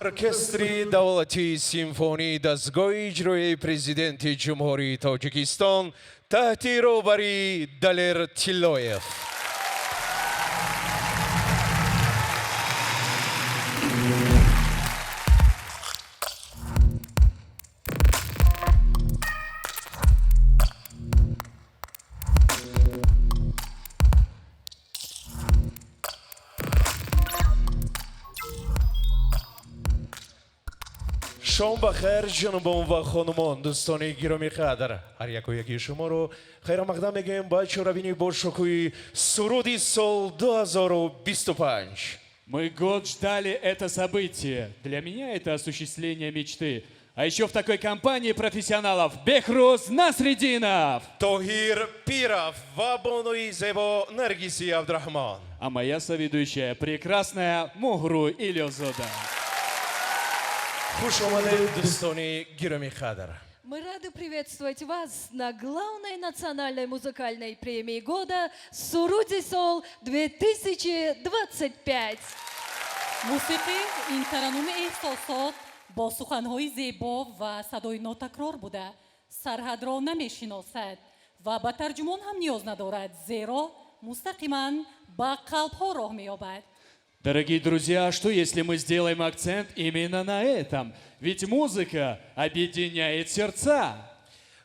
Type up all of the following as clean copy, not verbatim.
Оркестри давлатии симфонии дастгоҳи иҷроияи Президенти Ҷумҳурии Тоҷикистон таҳти роҳбарии Далер Тиллоев. Шом ба хайр, ҷанобон ва хонумон, дӯстони гиромӣ қадр. Ҳар яку яки шуморо хайрамақдам мегӯем ба чорабинии бошукӯҳи Суруди сол 2025. Мы год ждали это событие. Для меня это осуществление мечты. А еще в такой компании профессионалов: Бехруз Насрединов. Тоҳир Пиров ва бонуи зебо Наргиси Абдураҳмон. А моя соведущая, прекрасная Муҳру Илёзода. Хуш омадед, дӯстони гиромӣ қадр. Мы рады приветствовать вас на главной национальной музыкальной премии года «Суруди Сол 2025». Мусиқӣ ин тараннуми эҳсосот бо суханҳои зебо ва садои нотакрор буда, сарҳадро намешиносад ва ба тарҷумон ҳам ниёз надорад, зеро мустақиман ба қалбҳо роҳ меёбад. Дорогие друзья, а что, если мы сделаем акцент именно на этом? Ведь музыка объединяет сердца.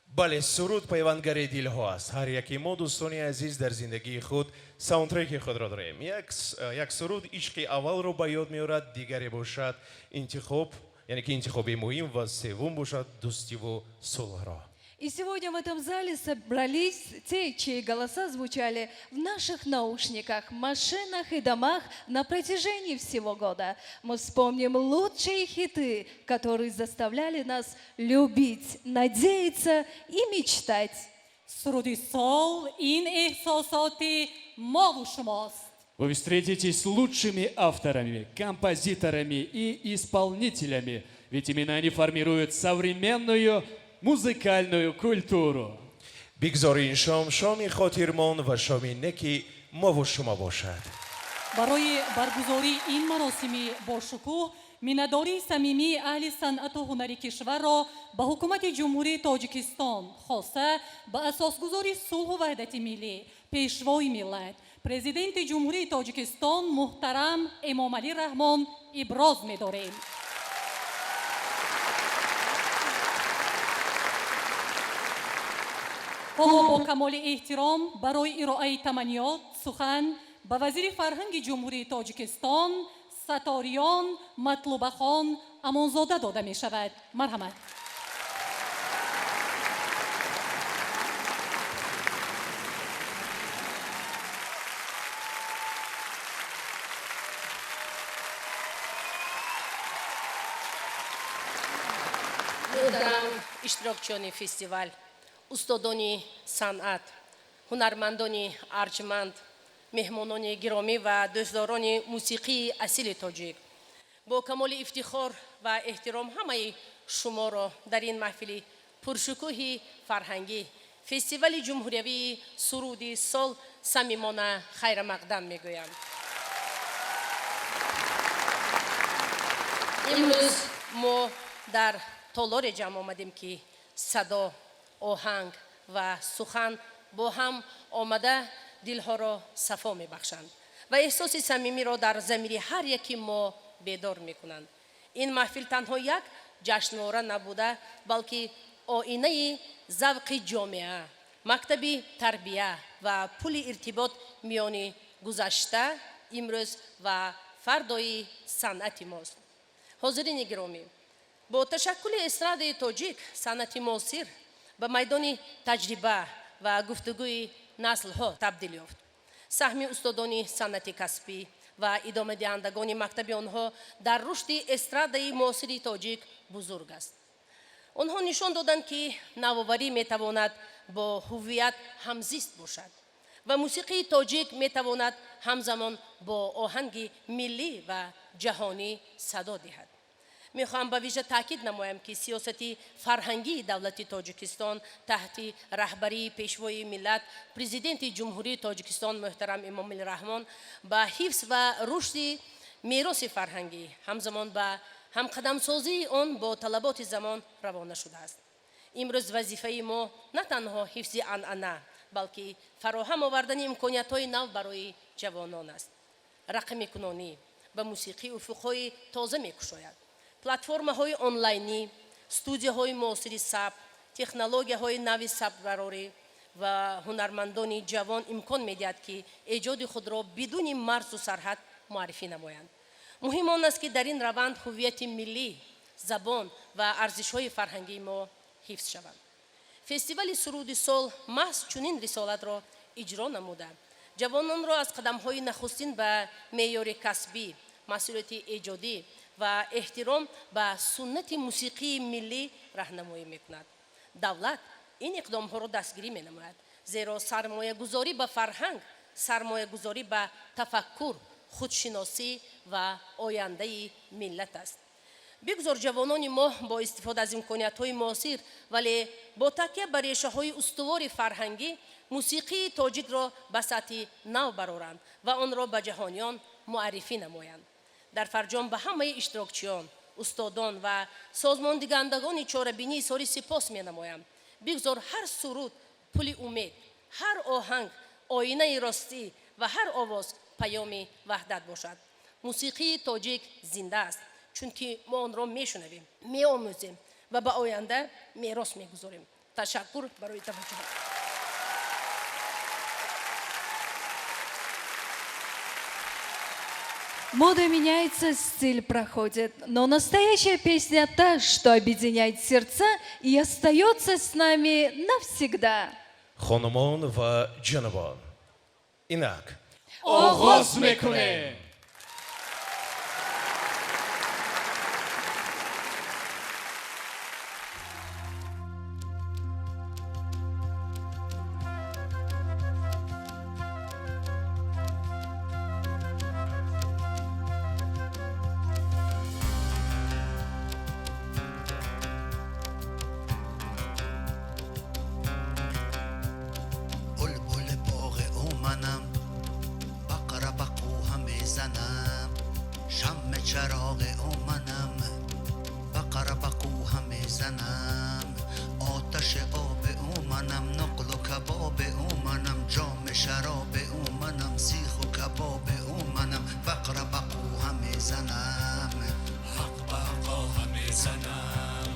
Бале, суруд пайвангари дилҳо аст. Ҳар яки мо, дӯстони азиз, дар зиндагии худ саундтреки худро дорем. Як суруд ишқи аввалро ба ёд меорад, дигаре бошад интихоб, яъне ки интихоби муҳим, ва севум бошад дӯстиву сулҳро. И сегодня в этом зале собрались те, чьи голоса звучали в наших наушниках, машинах и домах на протяжении всего года. Мы вспомним лучшие хиты, которые заставляли нас любить, надеяться и мечтать. Суруди сол ин эҳсосоти мову шумост. Вы встретитесь с лучшими авторами, композиторами и исполнителями, ведь именно они формируют современную музыкальную культуру. Бигзор ин шом шоми хотирмон ва шоми неки мову шумо бошад. Барои баргузории ин маросими бошукӯҳ миннатдории самимии аҳли санъату ҳунари кишварро ба ҳукумати Ҷумҳурии Тоҷикистон, хоса ба асосгузори сулҳу ваҳдати миллӣ, Пешвои миллат, Президенти Ҷумҳурии Тоҷикистон муҳтарам Эмомалӣ Раҳмон иброз медорем. Ҳоло бо камоли эҳтиром барои ироаи таманниёт сухан ба вазири фарҳанги Ҷумҳурии Тоҷикистон Саториён Матлубахон Амонзода дода мешавад. Марҳамат. Муҳтарам иштирокчиёни фестивал, устодони санъат, ҳунармандони арҷманд, меҳмонони гиромӣ ва дӯстдорони мусиқии асили тоҷик, бо камоли ифтихор ва эҳтиром ҳамаи шуморо дар ин маҳфили пуршукӯҳи фарҳангӣ, фестивали ҷумҳуриявии Суруди сол, самимона хайрамақдам мегӯям. Имрӯз мо дар толоре ҷамъ омадем, ки садо, оҳанг ва сухан бо ҳам омада дилҳоро сафо мебахшанд ва эҳсоси самимиро дар замири ҳар яки мо бедор мекунанд. Ин маҳфил танҳо як ҷашнвора набуда, балки оинаи завқи ҷомеа, мактаби тарбия ва пули иртибот миёни гузашта, имрӯз ва фардои санъати мост. Ҳозирини гиромӣ, бо ташаккули эстрадаи тоҷик санъати муосир ба майдони таҷриба ва гуфтугӯи наслҳо табдил ёфт. Саҳми устодони санъати касбӣ ва идомадиҳандагони мактаби онҳо дар рушди эстрадаи муосири тоҷик бузург аст. Онҳо нишон доданд, ки навоварӣ метавонад бо ҳуввият ҳамзист бошад ва мусиқии тоҷик метавонад ҳамзамон бо оҳанги миллӣ ва ҷаҳонӣ садо диҳад. Мехоҳам ба вижа таъкид намоям, ки сиёсати фарҳангии давлати Тоҷикистон таҳти раҳбарии Пешвои миллат, Президенти Ҷумҳурии Тоҷикистон муҳтарам Эмомалӣ Раҳмон ба ҳифз ва рушди мероси фарҳангӣ, ҳамзамон ба Ҳамқадамсозии он бо талаботи замон равона шудааст. Имрӯз вазифаи мо на танҳо ҳифзи анъана, балки фароҳам овардани имкониятҳои нав барои ҷавонон аст. Рақамикунонӣ ба мусиқӣ уфуқҳои тоза мекушояд. Платформаҳои онлайнӣ, студияҳои муосири сабт, технологияҳои нави сабтбарорӣ ва ҳунармандони ҷавон имкон медиҳад, ки эҷоди худро бидуни марзу сарҳад муаррифӣ намоянд. Муҳим он аст, ки дар ин раванд ҳуввияти миллӣ, забон ва арзишҳои фарҳангии мо ҳифз шаванд. Фестивали суруди сол маҳз чунин рисолатро иҷро намуда, ҷавононро аз қадамҳои нахустин ба меъёри касбӣ, масъулияти эҷодӣ ва эҳтиром ба суннати мусиқии миллӣ раҳнамоӣ мекунад. Давлат ин иқдомҳоро дастгирӣ менамояд, зеро сармоягузорӣ ба фарҳанг сармоягузорӣ ба тафаккур, худшиносӣ ва ояндаи миллат аст. Бигзор ҷавонони мо бо истифода аз имкониятҳои муосир, вале бо такя ба решаҳои устувори фарҳангӣ, мусиқии тоҷикро ба сатҳи нав бароранд ва онро ба ҷаҳониён муаррифӣ намоянд. Дар фарҷом ба ҳамаи иштирокчиён, устодон ва созмондиҳандагони чорабинӣ изҳори сипос менамоям. Бигзор ҳар суруд пули умед, ҳар оҳанг оинаи ростӣ ва ҳар овоз паёми ваҳдат бошад. Мусиқии тоҷик зинда аст, чунки мо онро мешунавем, меомӯзем ва ба оянда мерос мегузорем. Ташаккур барои таваҷҷӯҳ. Мода меняется, стиль проходит, но настоящая песня та, что объединяет сердца и остается с нами навсегда. Хонумон ва ҷанобон, инак оғоз мекунем. بلبل باغ او منم، بقره به کوه میزنم، شم چراغ او منم، بقره به کوه میزنم، آتش آب او منم، نقل و کباب او منم، جام شراب او منم، سیخ و کباب او منم، بقره به کوه میزنم. حق به حقا میزنم،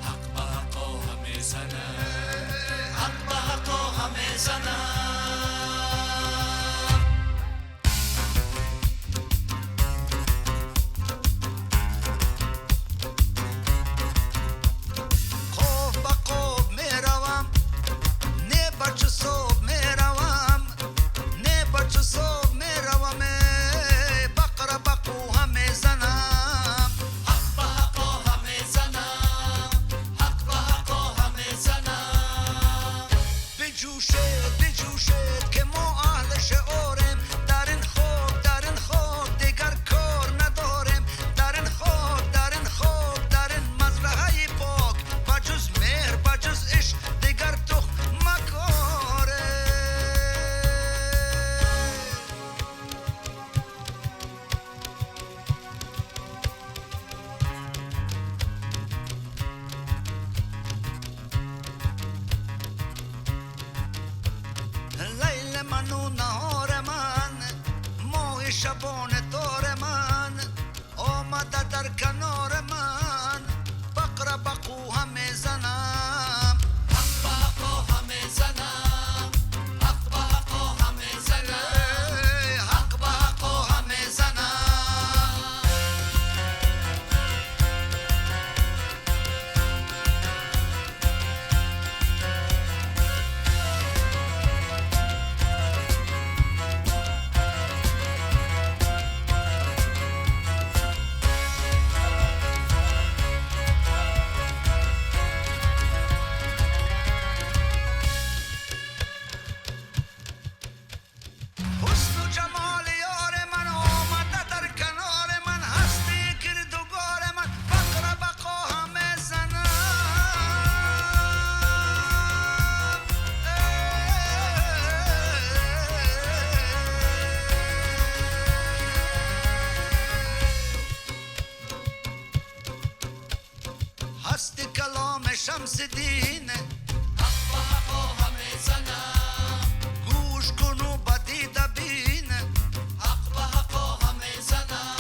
حق به حقا میزنم، حق به حقا میزنم. قاف به قاف میروم، نه بچه صبح میروم، نه بچه صبح میروم، بقره به کوه میزنم. حق به حقا میزنم، حق به حقا میزنم. بجوشید بجوشید که ما اهل شعاریم، در این خاک در این خاک دیگر کار نداریم، در این خاک در این خاک در این مزرعه پاک، بجز مهر بجز عشق دیگر تخم مکاریم. لیل من و نهار من، ماه شبان تار من، آمده در کنار من، بقره به کوه میزنم. حق به حقا میزنم، حق به حقا میزنم، حق به حقا میزنم. حسن و جمال یار من آمده در کنار من، هستی کردگار من، فقر بقا همه زنم. зи дин. Ҳақ ба ҳақо ҳамезанам, гӯш куну ба дида бин. Ҳақ ба ҳақо ҳамезанам,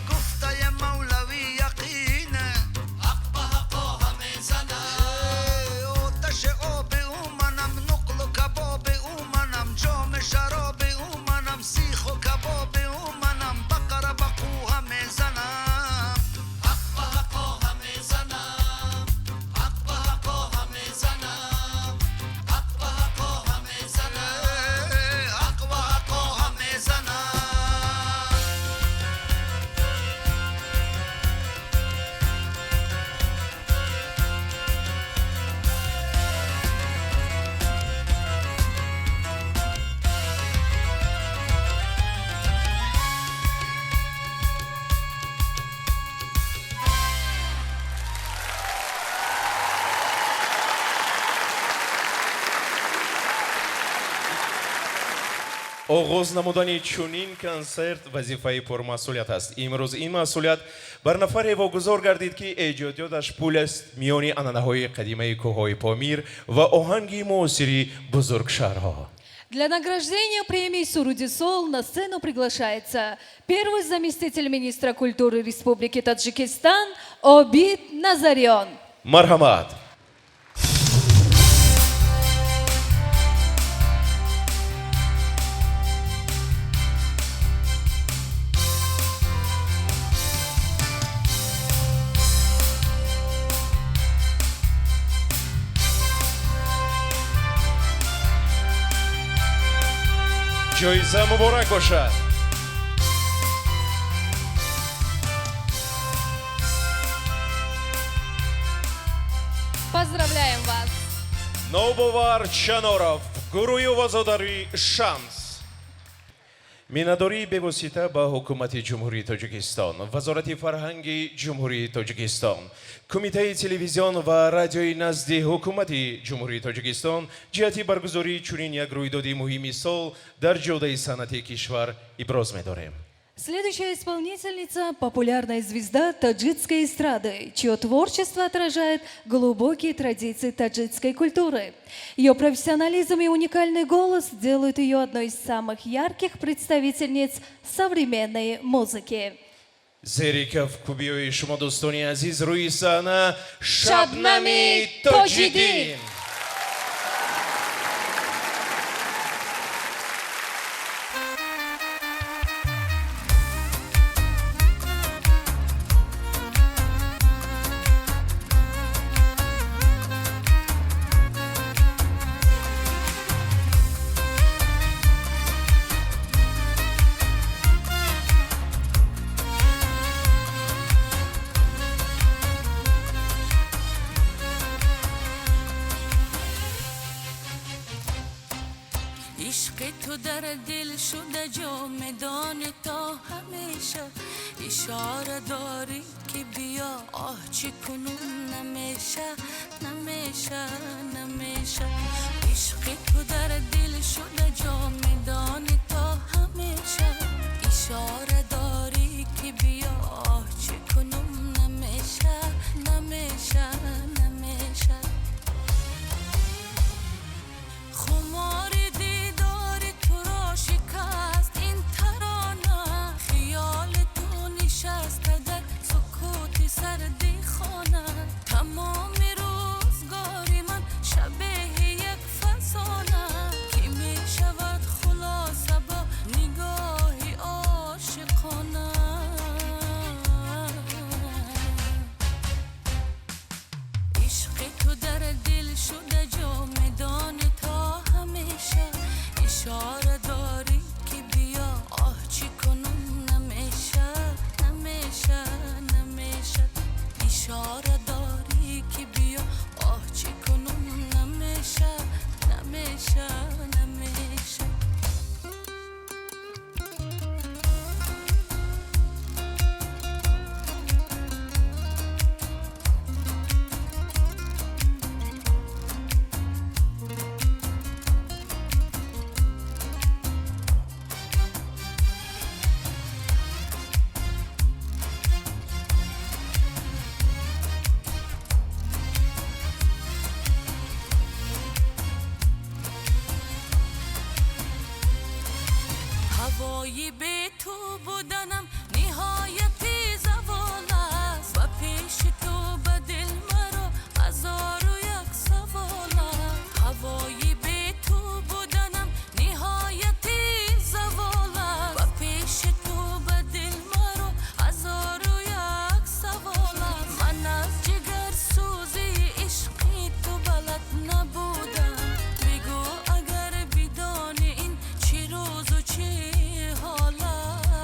гуфтаи мавлавӣ яқин. Ҳақ ба ҳақо ҳамезанам, оташи оби ӯ манам, нуқлу кабоби ӯ манам, ҷоми шароби ӯ манам, сиху кабоби ӯ манам, бақара ба қӯ ҳамезанам. Ҳақ ба ҳақо ҳамезанам, ҳақ ба ҳақо ҳамезанам, ҳақ ба ҳақо ҳамезанам, ҳақ ба ҳақо ҳамезанам. Оғоз намудани чунин консерт вазифаи пурмасъулият аст. Имрӯз ин масъулият бар нафаре вогузор гардид, ки эҷодиёташ пул аст миёни анъанаҳои қадимаи кӯҳҳои Помир ва оҳанги муосири бузургшаҳрҳо. Для награждения премии «Суруди Сол» на сцену приглашается первый заместитель министра культуры Республики Таджикистан Обид Назарьон. Марҳамат. Ҷоиза муборак бошад. Поздравляем вас! Нобовар Чаноров, гурӯҳи овозодари «Шамс». Миннатдории бевосита ба Ҳукумати Ҷумҳурии Тоҷикистон, Вазорати фарҳанги Ҷумҳурии Тоҷикистон, Кумитаи телевизион ва радиои назди Ҳукумати Ҷумҳурии Тоҷикистон ҷиҳати баргузории чунин як рӯйдоди муҳими сол дар ҷодаи санъати кишвар иброз медорем. Следующая исполнительница – популярная звезда таджикской эстрады, чье творчество отражает глубокие традиции таджикской культуры. Ее профессионализм и уникальный голос делают ее одной из самых ярких представительниц современной музыки. Зери кафкӯбиҳои шумо, дӯстони азиз, рӯи саҳна Шабнами Шабнами Тоҷиддин. Тоҷиддин. Ишқи ту дар дил шуда ҷо, медонӣ, то ҳамеша ишора дорӣ, ки биё. Оҳ, чӣ кунум, намеша, намеша, намеша. Ишқи ту дар дил шуда ҷо, медонӣ, то ҳамеша ишора дорӣ, ки биё. Оҳ, чӣ кунум, намеша, намеша, намеша. Хумори дидори туро шикаст ин тарона. Хиёли ту нишаста дар сукути сарди хона. Тамоми рӯзгори ман шабеҳи як фасона. Ҳавои бе ту буданам ниҳояти завол аст. Ба пеши ту ба дил маро ҳазору як савол аст. Ҳавои бе ту буданам ниҳояти завол аст. Ба пеши ту ба дил маро ҳазору як савол аст. Ман аз ҷигарсӯзии ишқи ту балад набудам. Бигӯ агар бидонӣ ин чӣ рӯзу чӣ ҳол аст.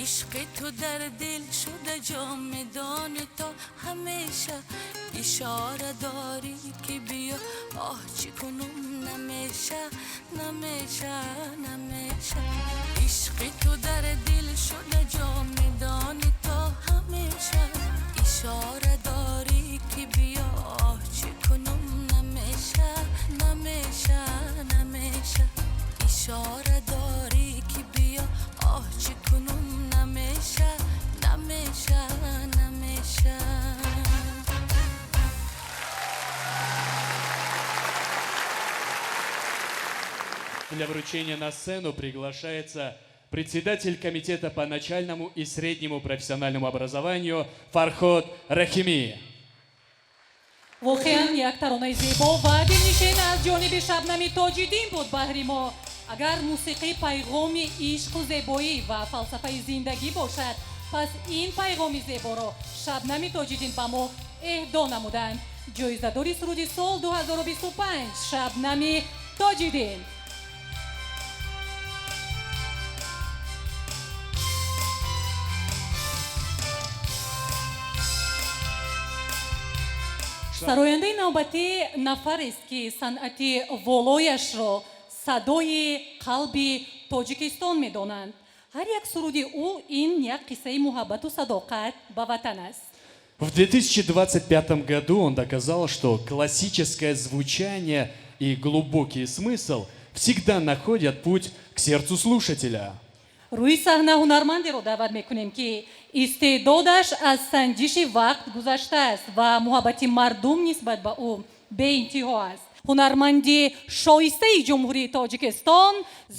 Ишқи ту дар дил шуда ҷо, медонӣ то ҳамеша. Ишора дорӣ ки биё, оҳ чӣ кунум, намеша, намеша, намеша. Ишқи ту дар дил шуда ҷо, медонӣ то ҳамеша. Ишора дорӣ ки биё, оҳ чӣ кунум, намеша, намеша, намеша. Ишора дорӣ ки биё, оҳ чӣ кунум, намеша, намеша, намеша. Для вручения на сцену приглашается председатель комитета по начальному и среднему профессиональному образованию Фарход Рахими. Воқеан, як таронаи зебо ва дилнишин аз ҷониби Шабнами Тоҷиддин буд баҳри мо. Агар мусиқӣ пайғоми ишқу зебоӣ ва фалсафаи зиндагӣ бошад, пас ин пайғоми зеборо Шабнами Тоҷиддин ба мо эҳдо намуданд. Ҷоизадори суруди сол 2025 Шабнами Тоҷиддин. Сарояндаи навбатӣ нафарест, ки санъати волояшро садои қалби Тоҷикистон медонанд. Ҳар як суруди ӯ ин як қиссаи муҳаббату садоқат ба ватан аст. В 2025 году он доказал, что классическое звучание и глубокий смысл всегда находят путь к сердцу слушателя. Рӯи саҳна ҳунармандеро даъват мекунем, ки истеъдодаш аз санҷиши вақт гузаштааст ва муҳаббати мардум нисбат ба ӯ беинтиҳо аст. Ҳунарманди шоистаи Ҷумҳурии Тоҷикистон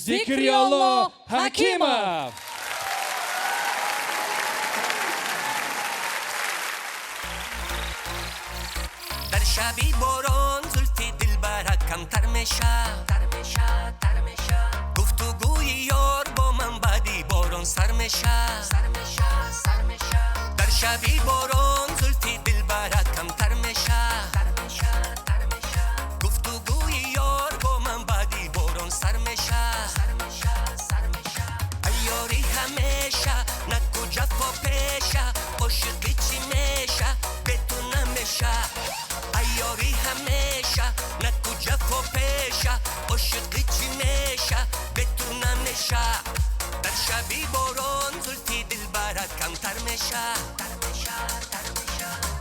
Зикриёлло Ҳакимов. Дар шаби борон зулфи дилбарат камтар меша, гуфтугӯи ёр бо ман баъди борон сар меша. Дар шаби борон зулфи дилбарат камтар меша, гуфтугӯи ёр бо ман баъди борон сар меша. Айёри ҳамеша, наку ҷафо пеша, ошиқӣ чӣ меша, бе ту намеша. Айёри ҳамеша, наку ҷафо пеша, ошиқӣ чӣ меша, бе ту намеша. Дар шаби борон зулфи дилбарат камтар меша,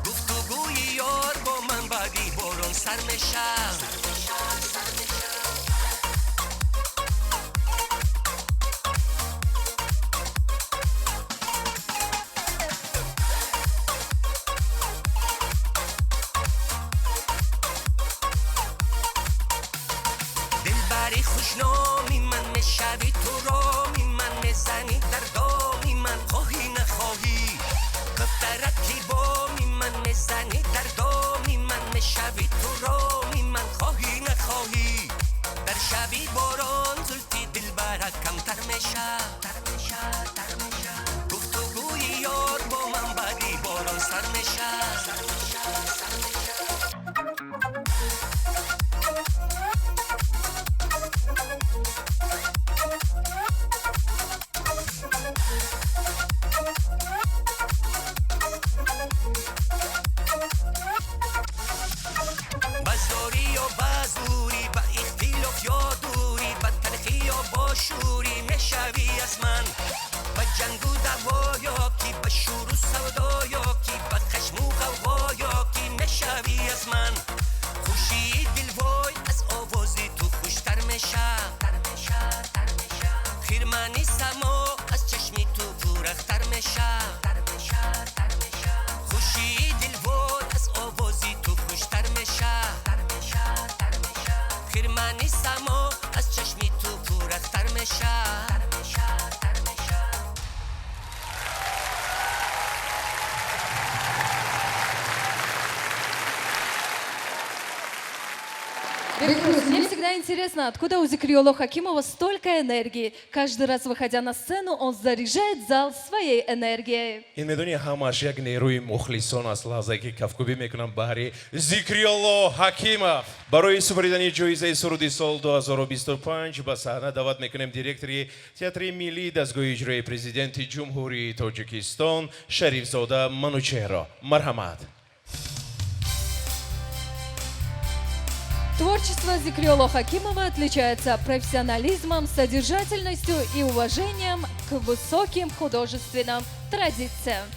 гуфтугӯи ёр бо ман баъди борон сар меша. Дилбари хушноми ман мешавӣ ту, роми ман мезанӣ дар доми ман, хоҳӣ нахоҳӣ. Кафтараки боми ман мезанӣ дар доми ман, мешавӣ ту роми ман, хоҳӣ нахоҳӣ. Дар шаби борон зулфи дилбарат камтар меша, гуфтугӯи ёр бо ман баъди борон сар меша. Ба зорӣ ё ба зурӣ, ба ихтилоф ё дурӣ, ба талхӣ ё бо шӯрӣ мешавӣ аз ман. Ба ҷангу даъво ё ки ба шӯру савдо ё ки ба хашму ғавғо ё ки мешавӣ аз ман. Хушии дилвой аз овози ту хуштар меша, хирмани само аз чашми ту фурахтар меша. Хушии дилвой аз овози ту хуштар меша, хирмани само Бехруз, мне всегда интересно, откуда у Зикриоло Хакимова столько энергии. Каждый раз, выходя на сцену, он заряжает зал своей энергией. Ин медонӣ, ҳамаш як нерӯи мухлисон аст, лаҳзае ки кафкӯбӣ мекунам баҳри Зикриолло Ҳакимов. Барои супоридани ҷоизаи суруди сол 2025 ба саҳна даъват мекунем директори Театри миллии дастгоҳи иҷроии Президенти Ҷумҳурии Тоҷикистон Шарифзода Манучеҳро. Марҳамат. Творчество Зикриоло Хакимова отличается профессионализмом, содержательностью и уважением к высоким художественным традициям.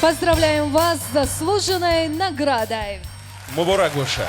Поздравляем вас с заслуженной наградой! Муборак бошад,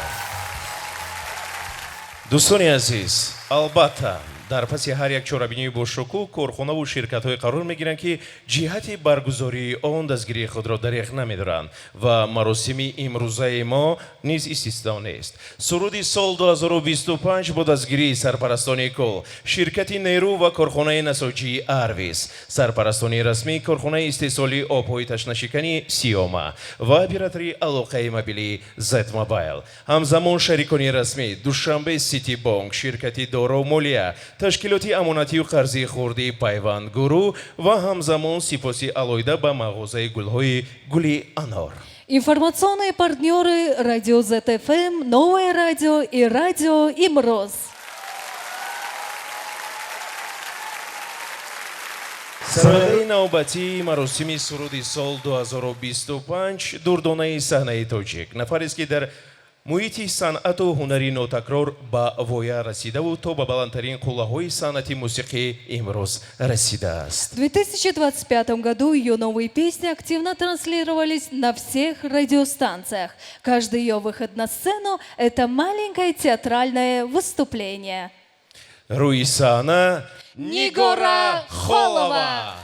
дӯстони азиз. Албатта, дар паси ҳар як чорабинии бошукӯҳ корхонаву ширкатҳое қарор мегиранд, ки ҷиҳати баргузории он дастгирии худро дареғ намедоранд ва маросими имрӯзаи мо низ истисно нест. Суруди сол 2025 бо дастгирии сарпарастони кул ширкати Нерӯ ва корхонаи насоҷии Арвис, сарпарастони расмии корхонаи истеҳсолии обҳои ташнашикани Сиёма ва оператори алоқаи мобилии Зетмобайл, ҳамзамон шарикони расмӣ Душанбе Сити Бонк, ширкати Доро Молия, ташкилоти амонатию қарзии хурди Пайванд Гурӯҳ ва ҳамзамон сипоси алоҳида ба мағозаи гулҳои Гули Анор. Информационные партнеры: Радио ЗФМ, Новое радио и Радио Имроз. Сарояндаи навбатии маросими суруди сол 2025 дурдонаи саҳнаи тоҷик, нафарест, ки дар муҳити санъату ҳунари нотакрор ба воя расидаву то ба баландтарин қуллаҳои санъати мусиқӣ имрӯз расидааст. В 2025 году ее новые песни активно транслировались на всех радиостанциях. Каждый ее выход на сцену – это маленькое театральное выступление. Рӯи саҳна Нигора Холова.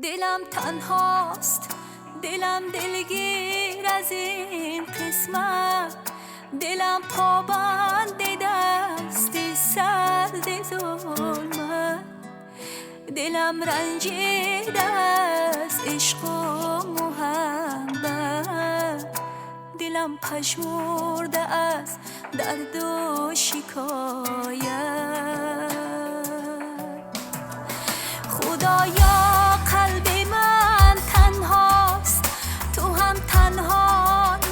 Дилам танҳост, дилам дилгир аз ин қисмат, дилам побанди дасти сарди зулмат, дилам ранҷида аз ишқу муҳаббат, дилам пажмурда аз дарду шикоят. Худоё, қалби ман танҳост, ту ҳам танҳо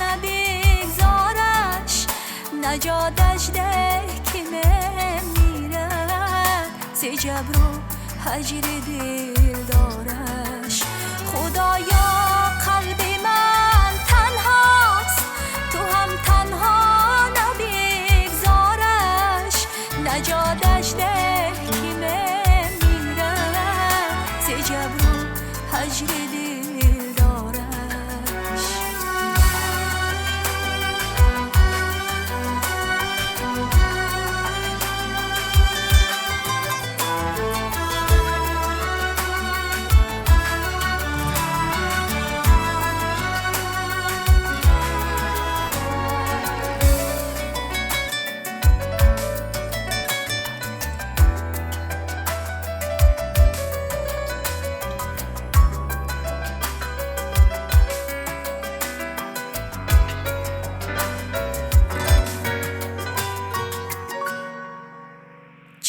набигзораш, наҷоташ деҳ, ки мемирад зи ҷабру ҳаҷри дилдораш. Худоё, қалби ман танҳост, ту ҳам танҳо набигзораш, наҷоташ деҳ, ки мемирад зи ҷабру ҳаҷри дилдораш.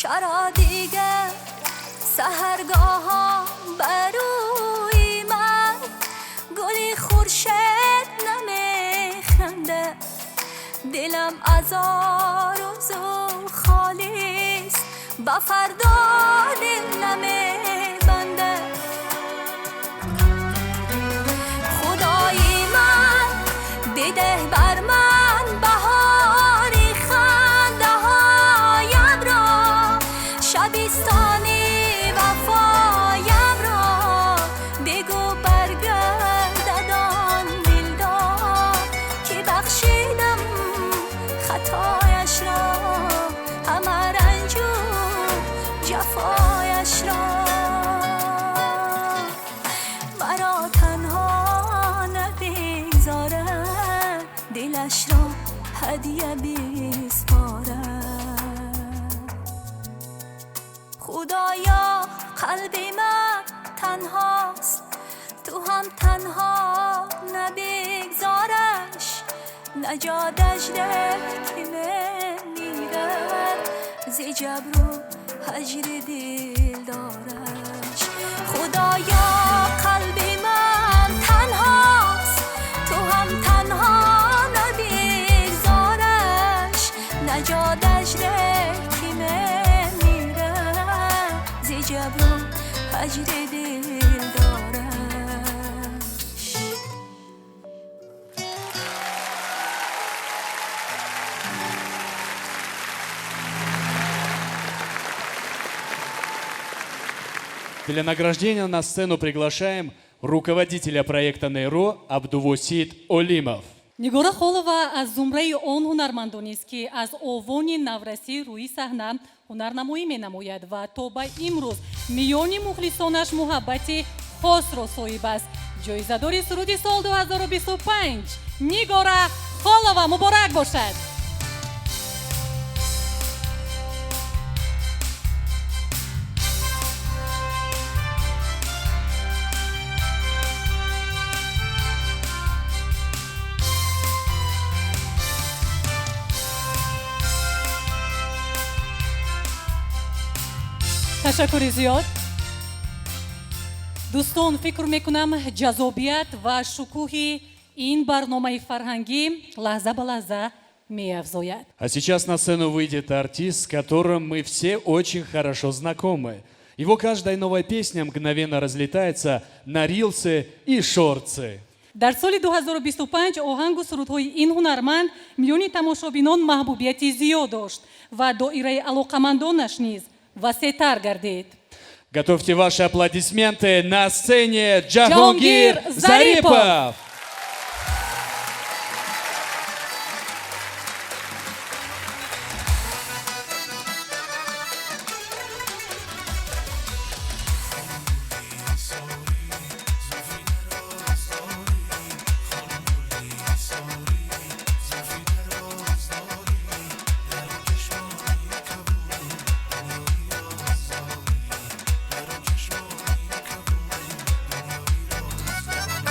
Чаро дигар саҳаргоҳон бар рӯи ман гули хуршед намехандад? Дилам аз орзу холист. Ба фардо дил намебандад. Худои ман бидеҳ бар ман баҳори хандаҳоям ро, шабистони вафоям ро. Бигӯ баргардад он дилдор, ки бахшидам хатояш ро, ҳама ранҷу ҷафояш ро. Маро танҳо набигзорад, дилашро ҳадя биспорад. Худоё, қалби ман танҳост, ту ҳам танҳо набигзораш. Наҷоташ деҳ, ки мемирад зи ҷабру ҳаҷри дилдораш. Худоё, қалби ман танҳост, ту ҳам танҳо набигзораш. Наҷоташ деҳ, ки мемирад зи ҷабру ҳаҷри дилдораш. Для награждения на сцену приглашаем руководителя проекта «Нейро» Абдувосит Олимов. Нигора Холова аз зумраи он ҳунармандонест, ки аз овони наврасӣ рӯи саҳна ҳунарнамоӣ менамояд ва то ба имрӯз миёни мухлисонаш муҳаббати хосро соҳиб аст. Ҷоизадори суруди сол 2025 Нигора Холова, муборак бошад! Ташаккури зиёд. Дӯстон, фикр мекунам, ҷаззобият ва шукӯҳи ин барномаи фарҳангӣ лаҳза ба лаҳза меафзояд. А сейчас на сцену выйдет артист, с которым мы все очень хорошо знакомы. Его каждая новая песня мгновенно разлетается на рилсы и шорцы. Дар соли 2025 оҳангу сурудҳои ин ҳунарманд миёни тамошобинон маҳбубияти зиёд дошт ва доираи алоқамандонаш низ васеътар гардид. Готовьте ваши аплодисменты, на сцене Джахонгир Джахонгир Зарипов. Зарипов.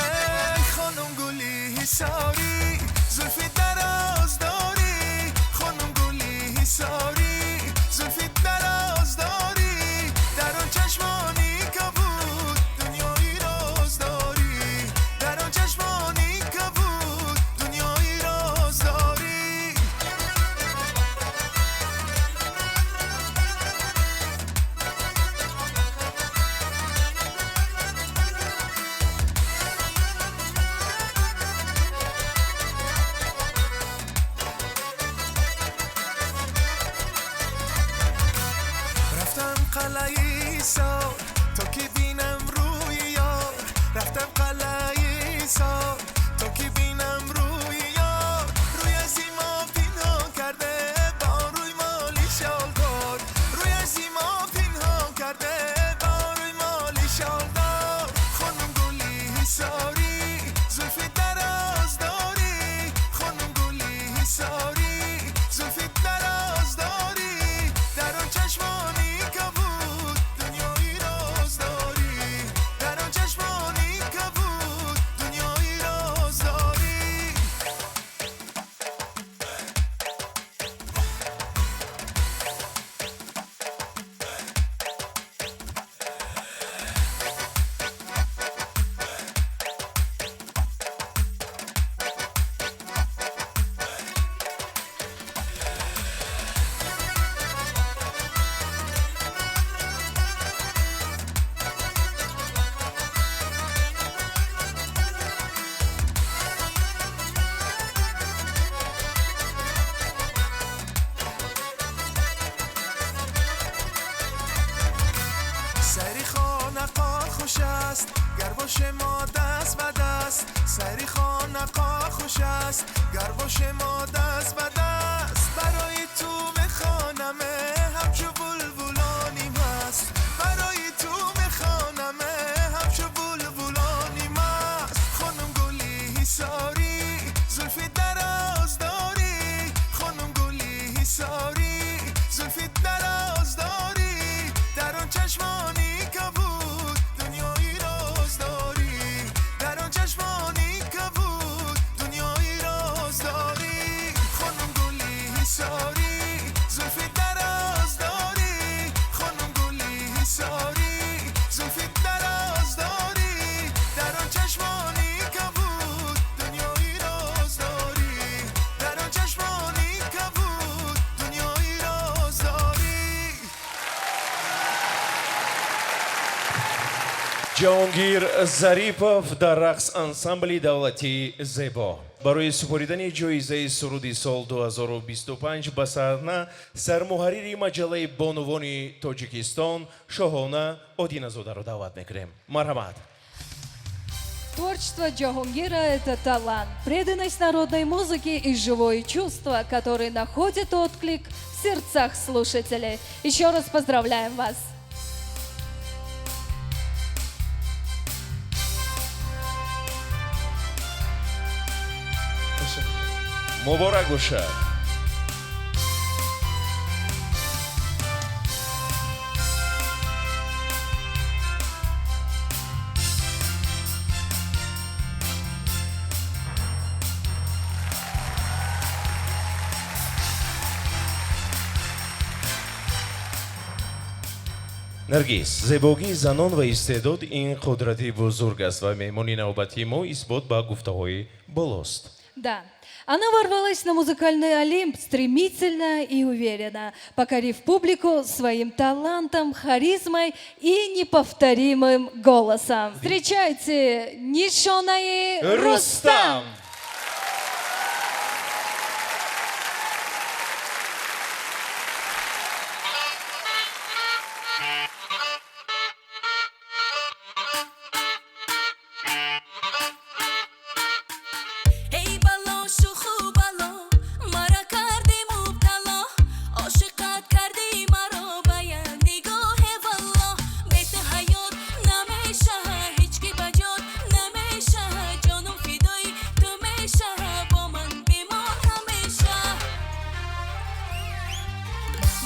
Эй хонум гули Ҳисорӣ, зулфи дароз дорӣ. Хонум гули Ҳисорӣ, зулфи дароз дорӣ. Дар он чашмони кабуд дунёи роз дорӣ. Дар он чашмони кабуд дунёи роз дорӣ. Рафтам қалъаи Ҳисор, то ки бинам рӯи ёр. Рафтам қалъаи Ҳисор, то ки бинам рӯи ёр. Рӯй аз мо пинҳон карде бо рӯймоли шолдор. Рӯй аз мо пинҳон карде бо рӯймоли шолдор. Хонум гули Ҳисорӣ, зулфи дароз дорӣ. Хонум гули Ҳисорӣ, зулфи дароз дорӣ. Дар он чашмони кабуд дунёи роз дорӣ. Дар он чашмони кабуд дунёи роз дорӣ. است، گر باشه ما دست به دست سری خانقاه خوش است، گر باشه ما دست به دست. برای تو میخوانم همچو بلبلانی مست، برای تو میخوانم همچو بلبلانی مست. خانم گلی حصاری زلف دراز داری، خانم گلی حصاری زلف دراز داری، در آن چشمانی کبود دنیای راز داری، در آن چشمانی کبود دنیای راز داری. خانم گلی حصاری زلف دراز داری، خانم گلی حصاری زلف دراز داری، در آن چشمانی کبود دنیای راز داری، در آن چشمانی کبود دنیای راز داری. Ҷаҳонгир Зарипов дар рақс ансамбли давлатии «Зебо». Барои супоридани ҷоизаи суруди сол 2025 ба саҳна сармуҳаррири маҷаллаи бонувони Тоҷикистон Шоҳона Одиназодаро даъват мекунем. Марҳамат. Творчество Джахонгира – это талант, преданность народной музыке и живое чувство, которое находит отклик в сердцах слушателей. Еще раз поздравляем вас! Муборак бошад. Наргиз, зебогии занон ва истеъдод ин қудрати бузург аст ва меҳмони навбатии мо исбот ба гуфтаҳои болост. Да, она ворвалась на музыкальный Олимп стремительно и уверенно, покорив публику своим талантом, харизмой и неповторимым голосом. Встречайте, Нишонаи Рустам! Эй бало, шӯху бало, маро кардӣ мубтало, ошиқат кардӣ маро ба як нигоҳе валло. Бе ту ҳаёт намешаҳа, ҳеҷ ки ба ҷот намешаҳа, ҷонум фидои ту мешаҳа, бо ман бимон ҳамеша.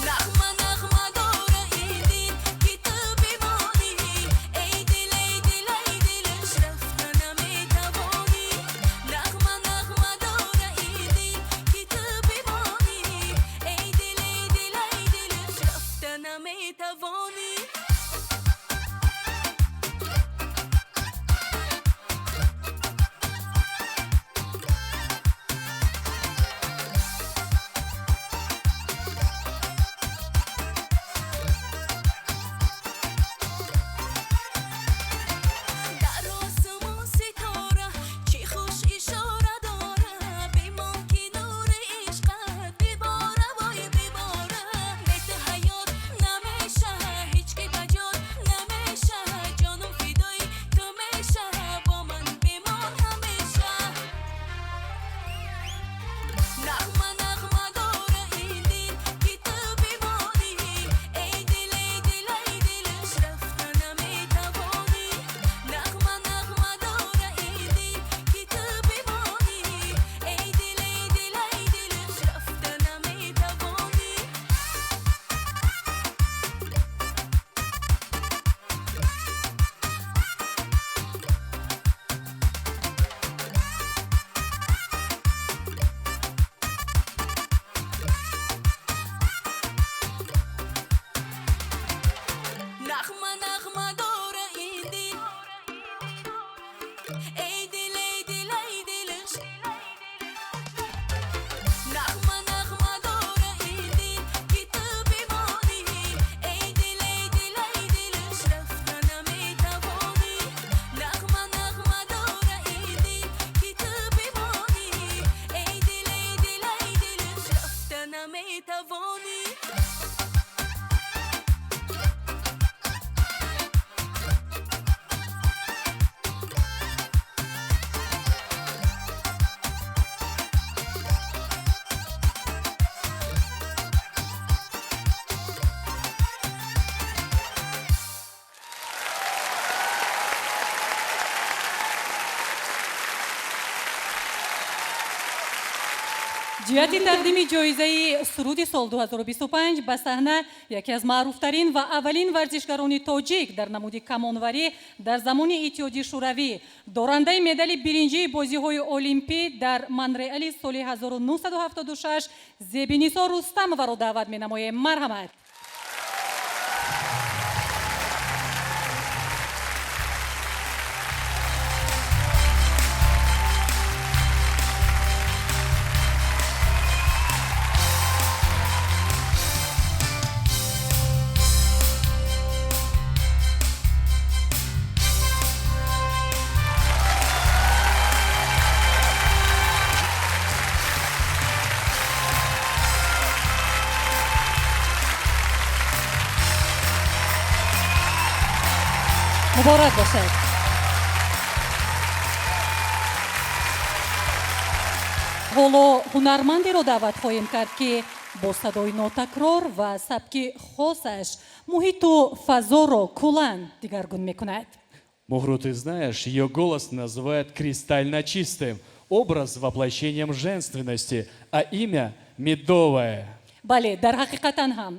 Нағма нағма дора ин дил ки ту бимонӣ, эй дил, эй дил, эй дилаш рафта наметавонӣ. Нағма нағма дора ин дил ки ту бимонӣ, эй дил, эй дил, эй дилаш рафта наметавонӣ. Дар осмон ситора чӣ хуш ишора дора, бимон ки нури ишқат бибора, вой бибора. Бе ту ҳаёт намешаҳа, ҳеҷ Ҷиҳати тақдими ҷоизаи суруди сол 2025 ба саҳна яке аз маъруфтарин ва аввалин варзишгарони тоҷик дар намуди камонварӣ дар замони Иттиҳоди Шӯравӣ, дорандаи медали биринҷии бозиҳои Олимпӣ дар Монреали соли 1976 Зебинисо Рустамоваро даъват менамоем. Марҳамат. Муборак бошад. Ҳоло ҳунармандеро даъват хоҳем кард, ки бо садои нотакрор ва сабки хосаш муҳиту фазоро куллан дигаргун мекунад. Мухру, ты знаешь, ее голос называют кристально чистым, образ воплощением женственности, а имя медовое. Бале, дар ҳақиқатан ҳам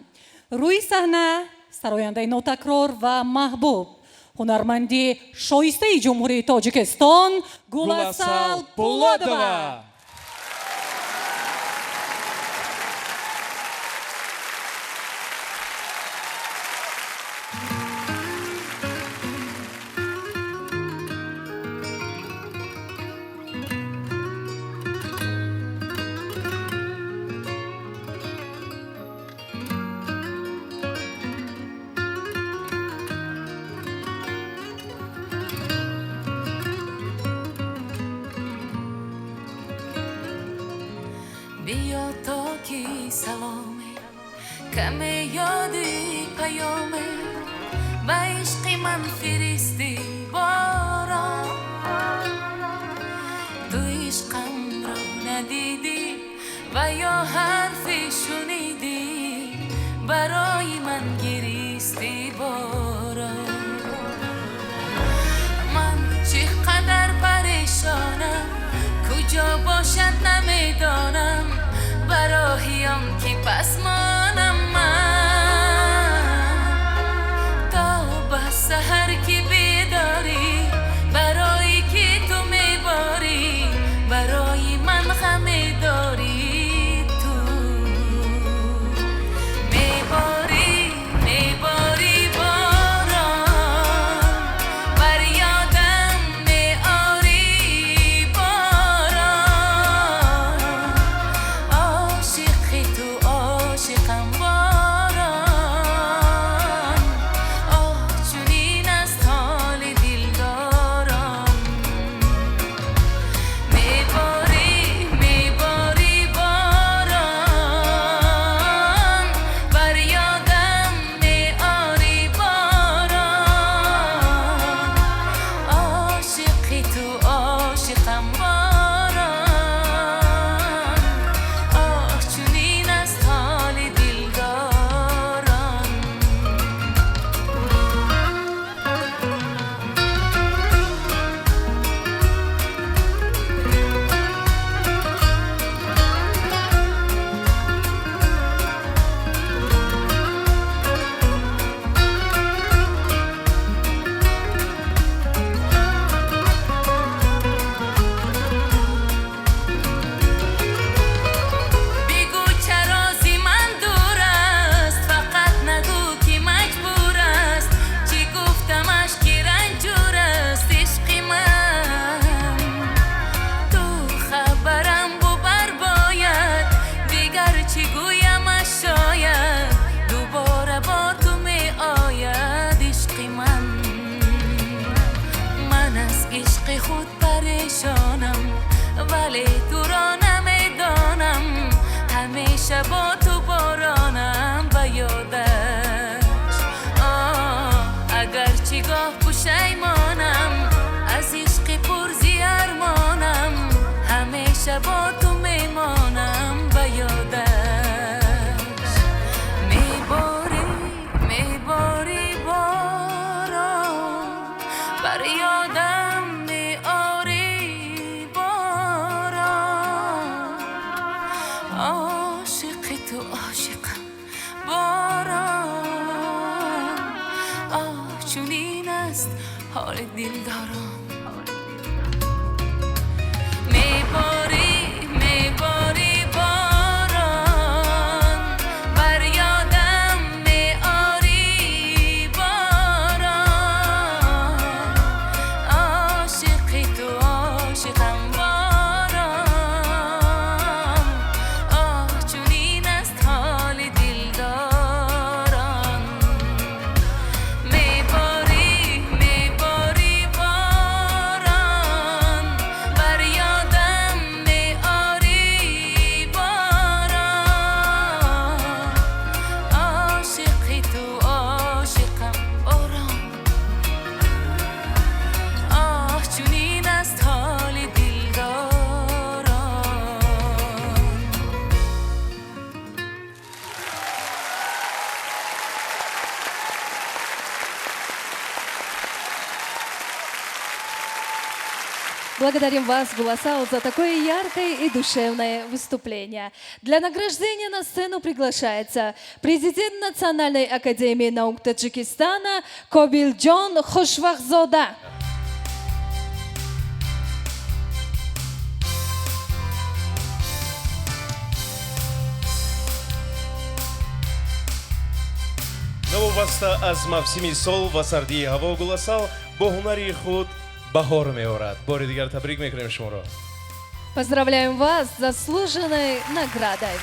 рӯи саҳна сарояндаи нотакрор ва маҳбуб, ҳунарманди шоистаи Ҷумҳурии Тоҷикистон Гуласал Пулодова. Биё то ки саломе каме ёди паёме ба ишқи ман фиристӣ борон. Ту ишқамро надидӣ ва ё ҳарфе шунидӣ, барои ман гиристӣ борон. Ман чӣ қадар парешонам, куҷо бошад намедонам, барои он ки пасмонам ман. То ба саҳар ки бедорӣ, барои ки ту меборӣ, барои ман ғаме дорӣ ту. Меборӣ, меборӣ борон, бар ёдам меорӣ борон. Ошиқи ту ошиқам борон, оҳ, чунин аст ҳоли дилдорон. Меборӣ, меборӣ борон, бар ёдам меорӣ борон. Ошиқи ту ошиқам борон, оҳ, чунин аст ҳоли дилдорон. Бигӯ, чаро зи ман дур аст, фақат нагӯ, ки маҷбур аст. Чӣ гуфтамаш, ки ранҷур аст ишқи ман? Ту хабарам бубар бояд, дигар чӣ гӯямаш, шояд дубора бо ту меояд ишқи ман. Ман аз ишқи худ парешонам, вале туро намедонам. Ҳамеша бо ту боронам ба ёдаш. Оҳ, агарчи гоҳ пушаймонам аз ишқи пурзи армонам, ҳамеша бо ту мемонам ба ёдаш. Меборӣ, меборӣ борон, бар ёдам меорӣ борон. Чунин аст ҳоли дилдорон. Мебори, мебори борон, бар ёдам меори борон. Ошиқи ту ошиқам борон, оҳ, чунин аст ҳоли дилдорон. Мебори, мебори борон, бар ёдам меори борон. Ошиқи ту ошиқам борон, оҳ, чунин аст ҳоли дилдорон. Благодарим вас, Гуласал, за такое яркое и душевное выступление. Для награждения на сцену приглашается президент Национальной академии наук Таджикистана Кобилджон Хошвахзода. Новобаста аз мавсими сол ва сардии ҳаво, Гуласал бо ҳунари худ баҳор меорад. Бори дигар табрик мекунем шуморо. Поздравляем вас с заслуженной наградой.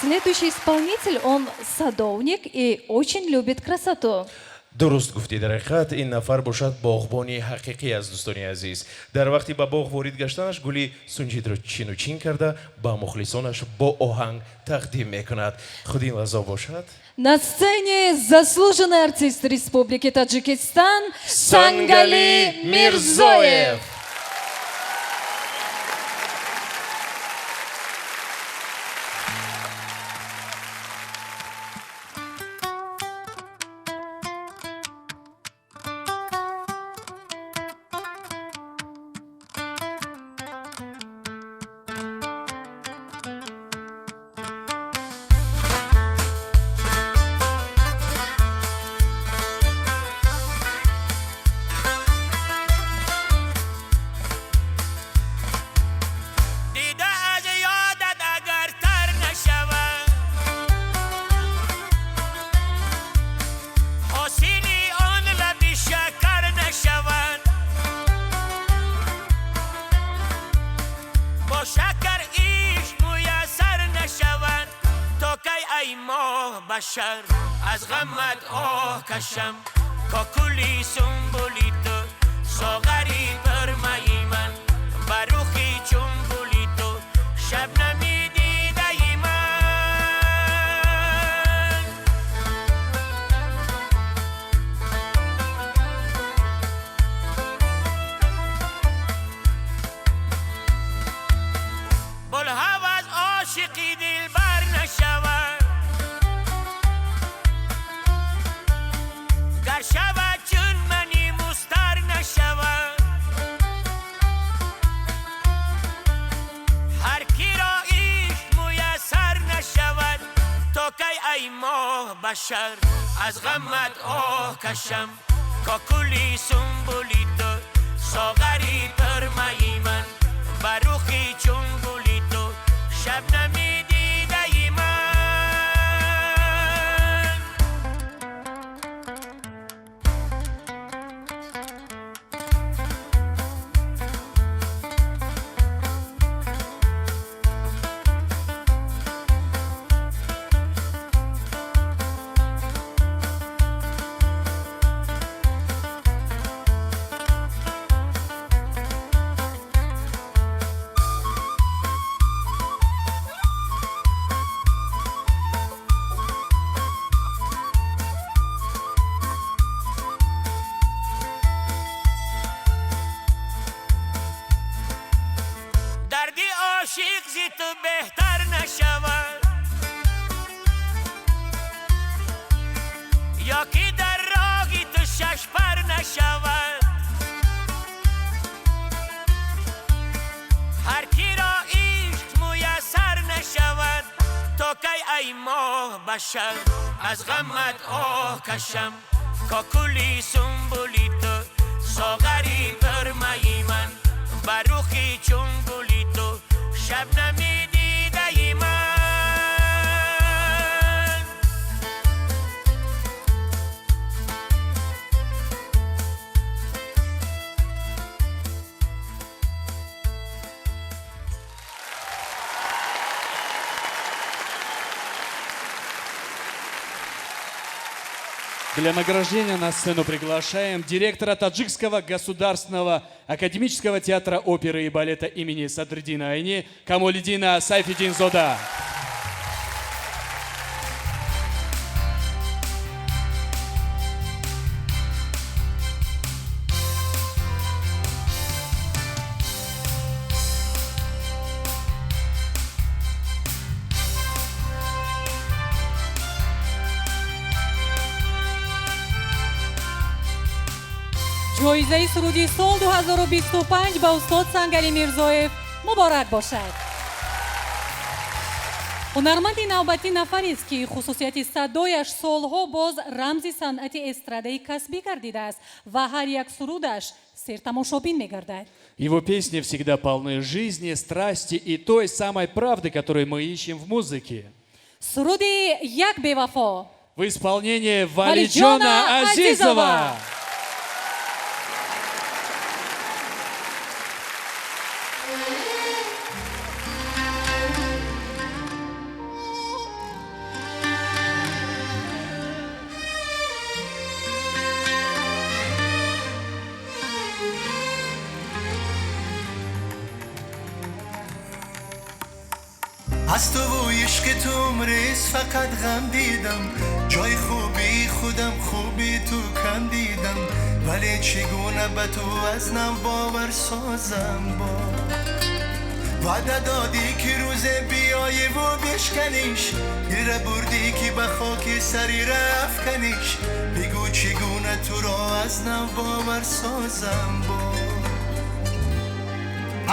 Следующий исполнитель, он садовник и очень любит красоту. Дуруст гуфтӣ, дар ҳақиқат ин нафар бошад боғбони ҳақиқӣ аст, дӯстони азиз. Дар вақти ба боғ ворид гаштанаш гули сунҷидро чину чин карда, ба мухлисонаш бо оҳанг тақдим мекунад. Худи ин лаҳза бошад. На сцене заслуженный артист Республики Таджикистан Сангали Мирзоев. Дида аз ёдат агар тар нашавад, ҳосили он лаби шакар нашавад, бо шакар ишқ муяссар нашавад, то кай, ай моҳ башар, аз ғамат оҳ кашам? Кокули сумбули ту, соғари пурмаи ман, ба рухи чун гули ту шабнами дидаи ман. Булҳавас ошиқи дилбар нашавад, гар шавад чун мани мустар нашавад. Ҳар киро ишқ муяссар нашавад, то кай, ай моҳ башар, аз ғамат оҳ кашам? Кокули сумбули ту, соғари пурмаи ман, ба рухи чун гули ту шабнами дидаи ман. ای ماه بشر از غمت آه کشم کاکولی سنبولی تو ساغری پرمای من بروخی چون گلی تو شب نمیدیده من. Для награждения на сцену приглашаем директора Таджикского государственного академического театра оперы и балета имени Садриддина Айни Камолиддина Сайфиддинзода. Ҷоизаи суруди сол 2025 ба устод Сангали Мирзоев муборак бошад. Ҳунарманди навбатӣ нафарест, ки хусусияти садояш солҳо боз рамзи санъати эстрадаи касбӣ гардидааст ва ҳар як сурудаш сертамошобин мегардад. Его песни всегда полны жизни, страсти и той самой правды, которую мы ищем в музыке. Суруди «Як бевафо» в исполнении Валиджона Азизова. از تو و عشق تو عمریست فقط غم دیدم، جای خوبی خودم خوبی تو کم دیدم، ولی چگونه به تو از نو باور سازم با وعده دادی که روز بیایی و بشکنیش، دل بردی که به خاک سری رفکنیش، بگو چگونه تو را از نو باور سازم با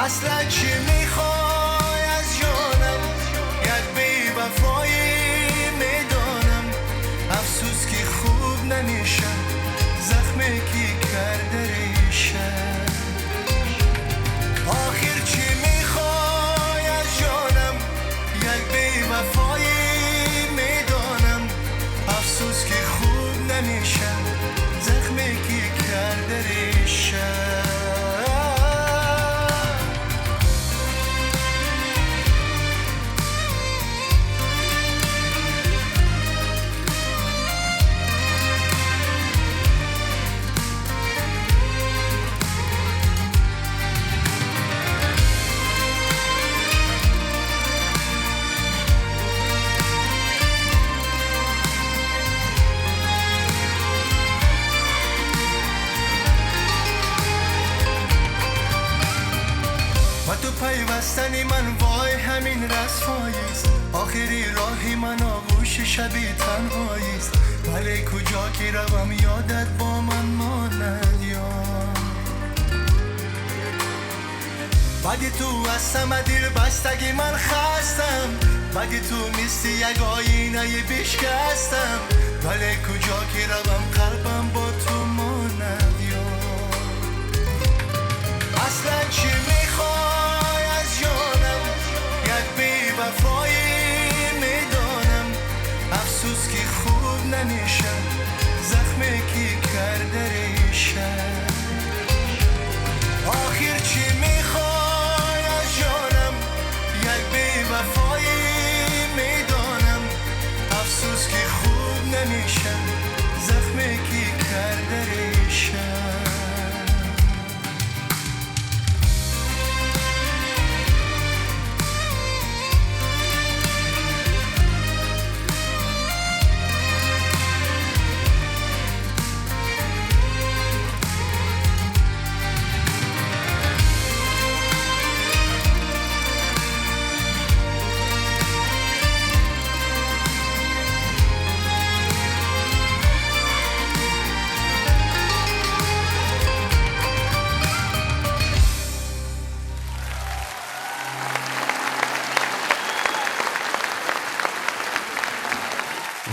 اصلا چی میخوای از جانم، یک بی وفایی میدانم، افسوس که خوب نمیشه زخمی که کرده ریشه، آخر چی میخوای از جانم، یک بی وفایی میدانم، افسوس که خوب نمیشه زخمی که کرده ریشه. پیوستن من وای همین رسواییست، آخری راهی من آغوش شبی تنهاییست، ولی کجا که روم یادت با من ماند یار، بعدی تو هستم دل بستگی من خستم، بعدی تو نیستی یک آینه بشکستم، ولی کجا که روم قلبم با تو ماند یار، اصلا چی میخوای از جانم، یک بی وفایی میدانم، افسوس که خوب نمیشه زخمی که کرده ریشه، آخر چی میخوای از جانم، یک بی وفایی میدانم، افسوس که خوب نمیشه زخمی که کرده ریشه.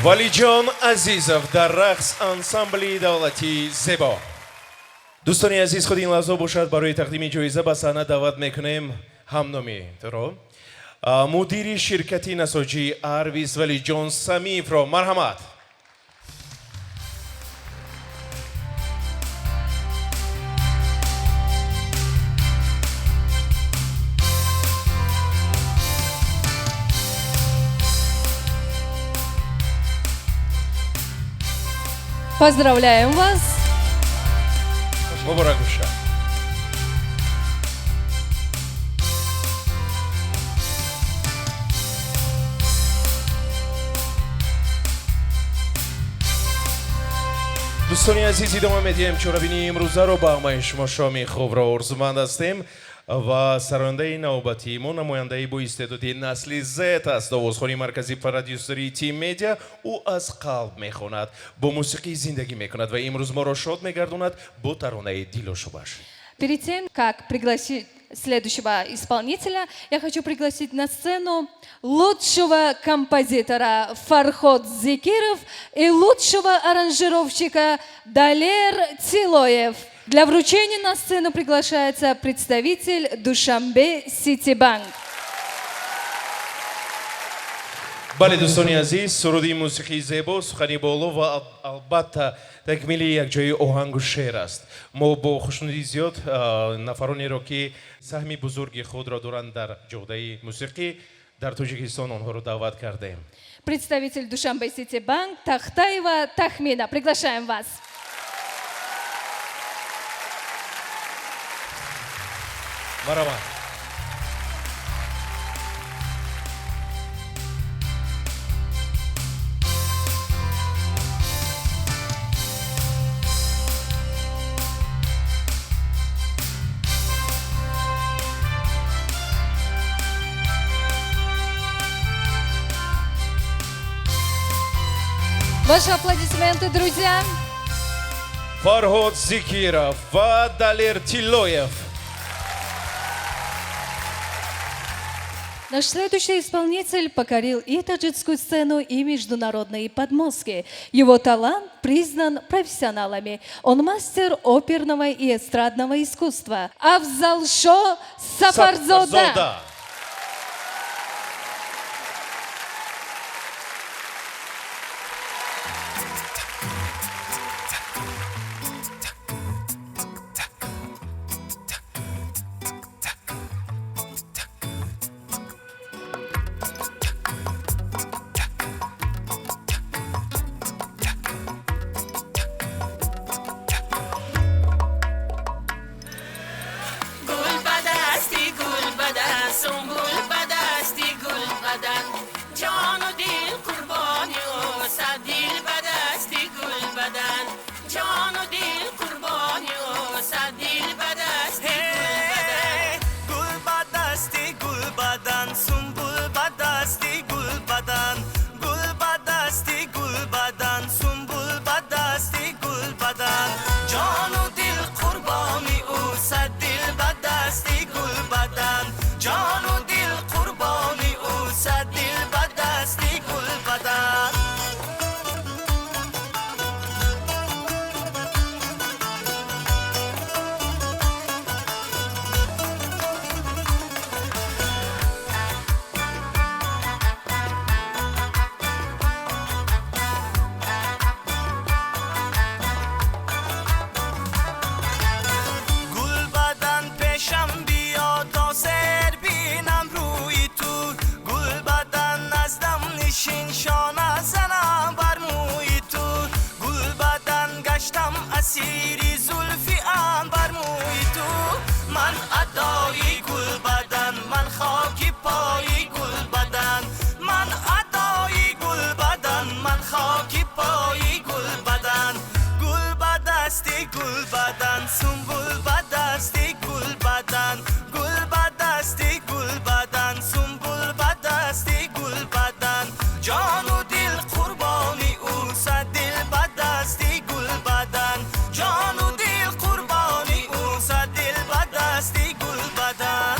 Валиҷон Азизов дар рақс ансамбли давлатии «Зебо». Дӯстони азиз, худи ин лаҳза бошад, барои тақдими ҷоиза ба саҳна даъват мекунем ҳамномиро, мудири ширкати насоҷии «Арвис» Валиҷон Самиевро. Марҳамат. Поздравляем вас! Муборак бошад. Дӯстони азиз, идома медиҳем чорабинии имрӯзаро. Ба ҳамаи шумо шоми хубро орзуманд ҳастем ва сарояндаи навбатии мо намояндаи боистеъдоди насли Z аст, овозхони маркази продюсерии «Тим Медиа». Ӯ аз қалб мехонад, бо мусиқӣ зиндагӣ мекунад ва имрӯз моро шод мегардонад бо таронаи дилошубаш. Перед тем, как пригласить следующего исполнителя, я хочу пригласить на сцену лучшего композитора Фарход Зикиров и лучшего аранжировщика Далер Тилоев. Для вручения на сцену приглашается представитель Душанбе Ситибанк. Бале, дӯстони азиз, суруди мусиқии зебо, сухани боло ва албатта такмили якҷои оҳангу шеър аст. Мо бо хушнудии зиёд нафаронеро, ки саҳми бузурги худро доранд дар ҷодаи мусиқӣ дар Тоҷикистон, онҳоро даъват кардем. Представитель Душанбе Ситибанк Тахтаева Тахмина. Приглашаем вас. Марҳамат. Ваши аплодисменты, друзья. Фарҳод Зикиров ва Далер Тиллоев. Наш следующий исполнитель покорил и таджикскую сцену, и международные подмостки. Его талант признан профессионалами. Он мастер оперного и эстрадного искусства. Афзалшо Сафарзода. Сафарзода. Гул ба дасти гул бадан, сунбул ба дасти гул бадан, ҷону дил қурбони ӯ, сад дил ба дасти гул бадан, ҷону дил қурбони ӯ, сад дил ба дасти гул бадан. Гул ба дасти гул бадан, сунбул ба дасти гул бадан, гул ба дасти гул бадан, сунбул ба дасти гул бадан, ҷону дил қурбони ӯ, сад дил ба дасти гул бадан, ҷону дил қурбони ӯ, сад дил ба дасти гул бадан. Гул бадан, пешам биё, то сер бинам рӯи ту. Гул бадан, наздам нишин, шона занам бар мӯи ту. Гул бадан, гаштам асири зулфи анбар мӯи ту. Ман адои гул бадан, ман хоки пои гул бадан, ман адои гул бадан, ман хоки пои гул бадан. Гул ба дасти гул бадан, сунбул ба дасти гул бадан, гул ба дасти гул бадан, сунбул ба дасти гул бадан, ҷону дил қурбони ӯ, сад дил ба дасти гул бадан, ҷону дил қурбони ӯ, сад дил ба дасти гул бадан.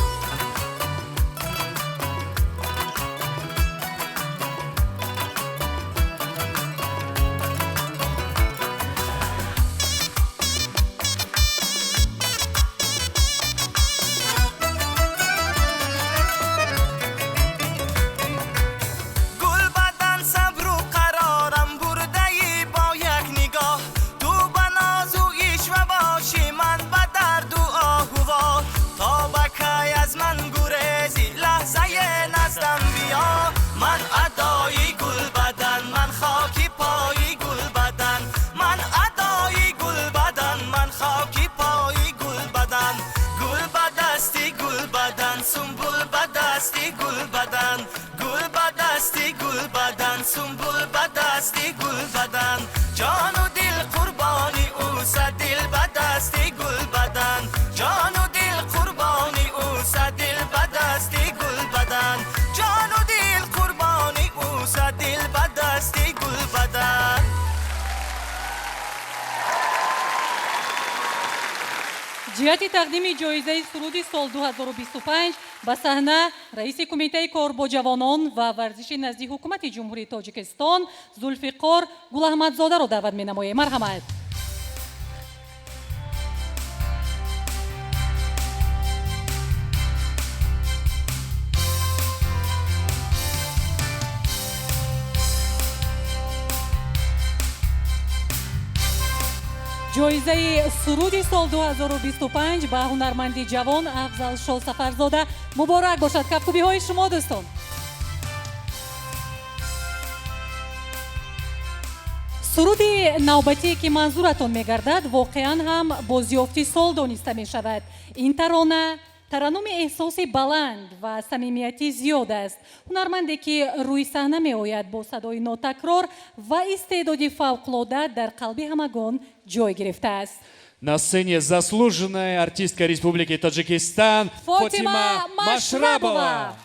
гул бадан, сумбул ба дасти гул бадан, ҷону дил қурбони ӯ, сад дил ба дасти гул бадан, ҷону дил қурбони ӯ, сад дил ба дасти гул бадан, ҷону дил қурбони ӯ, сад дил ба дасти гул бадан. Ҷиҳати тақдими ҷоизаи суруди сол 2025 ба саҳна раиси Кумитаи кор бо ҷавонон ва варзиши назди Ҳукумати Ҷумҳурии Тоҷикистон Зулфиқор Гулаҳмадзодаро даъват менамоем. Марҳамат. Ҷоизаи суруди сол 2025 ба ҳунарманди ҷавон Афзалшо Сафарзода муборак бошад. Кафкӯбиҳои шумо, дӯстон. Суруди навбатие ки манзуратон мегардад, воқеан ҳам бозёфти сол дониста мешавад. Ин тарона тараннуми эҳсоси баланд ва самимияти зиёд аст. Ҳунарманде ки рӯи саҳна меояд, бо садои нотакрор ва истеъдоди фавқулода дар қалби ҳамагон ҷой гирифтааст. На сцене заслуженная артистка Республики Таджикистан Фотима Машрабова.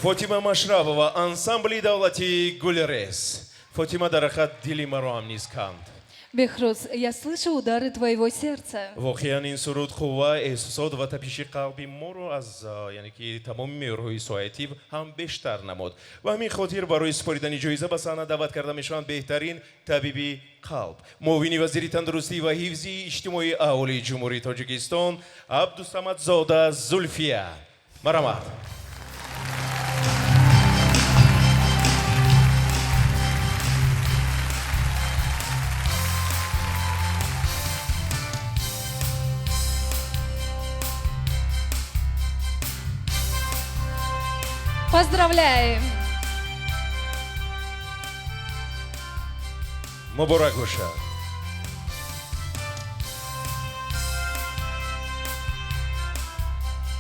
Фотима Машрабова, ансамбли давлатии «Гулрез». Фотима, дар ҳақиқат дили маро ҳам низ канд. Бехруз, я слышу удары твоего сердца. Воқеан, ин суруд қувва, эҳсосот ва тапиши қалби моро аз, яъне ки тамоми меъёрҳои соҳаи тиб ҳам бештар намуд. Ба ҳамин хотир барои супоридани ҷоиза ба саҳна даъват карда мешаванд беҳтарин табиби қалб, муовини вазири тандурустӣ ва ҳифзи иҷтимоии аҳолии Ҷумҳурии Тоҷикистон Абдусамадзода Зулфия. Марҳамат. Поздравляем! Муборак бошад.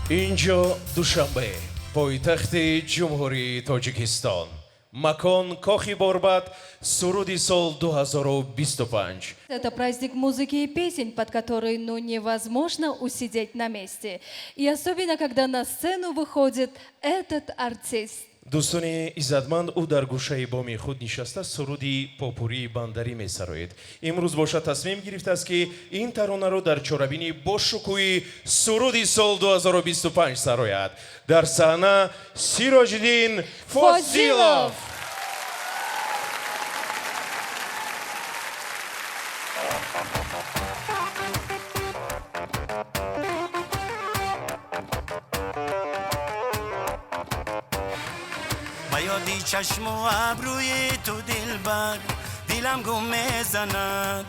Инҷо Душанбе, пойтахти Ҷумҳурии Тоҷикистон, макон Кохи Борбад, суруди сол 2025. Это праздник музыки и песен, под который, ну, невозможно усидеть на месте. И особенно, когда на сцену выходит этот артист. Дӯстони иззатманд, ӯ дар гӯшаи боми худ нишаста суруди попурии бандарӣ месароед. Имрӯз бошад, тасмим гирифтааст, ки ин таронаро дар чорабинии бошукӯҳи суруди сол 2025 сарояд. Дар саҳна Сироҷиддин Фозилов. Ба ёди чашму абрӯи ту, дилбар, дилам гум мезанад.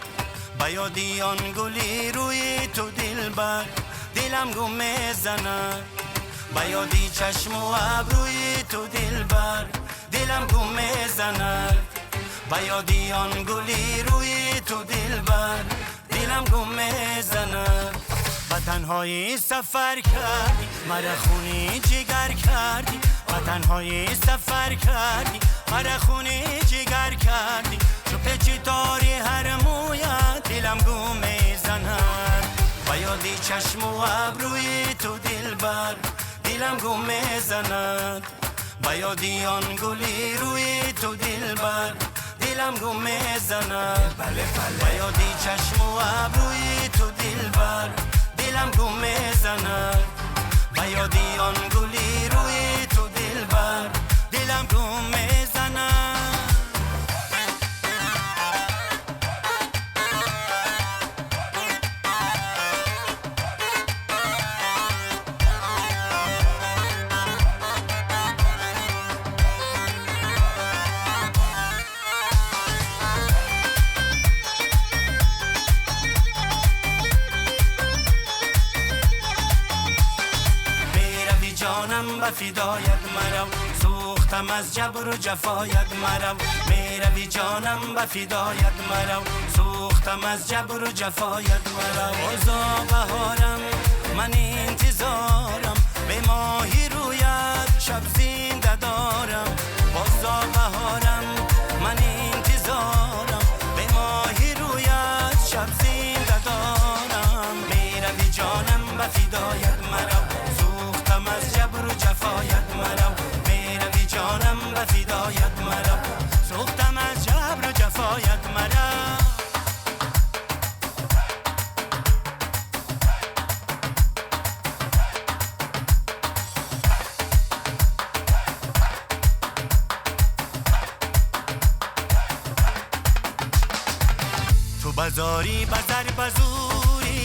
Ба ёди он гули рӯи ту, дилбар, дилам гум мезанад. Ба ёди чашму абрӯи ту, дилбар, дилам гум мезанад. Ба ёди он гули рӯи ту, дилбар, дилам гум мезанад. Ба танҳоӣ сафар кардӣ, мара хуни ҷигар кардӣ. Ба танҳоӣ сафар кардӣ, мара хуни ҷигар кардӣ. Чу печи тори ҳар мӯят, дилам гум мезанад. Ба ёди чашму абрӯи ту, дилбар, дилам гум мезанад. Ба ёди он гули рӯи ту, дилбар, дилам гум мезанад. Ба ёди чашму абрӯи ту, дилбар, дилам гум мезанад. Ба ёди он гули рӯи ту, дилбар, дилам гум мезанад. Мерави, ҷонам ба фидоят марав, сӯхтам аз ҷабру ҷафоят марав. Мерави, ҷонам ба фидоят марав, сӯхтам аз ҷабру ҷафоят марав. Бозо баҳорам, ман интизорам, бе моҳи рӯят шаб зинда дорам. Бозо баҳорам, ман интизорам, бе моҳи рӯят шаб зинда дорам. Мерави, ҷонам ба фидоят марав, сӯхтам аз ҷабру ҷафоят марав. Мерави, ҷонам ба фидоят марав, сӯхтам аз ҷабру ҷафоят марав. Ту базорӣ базар базурӣ,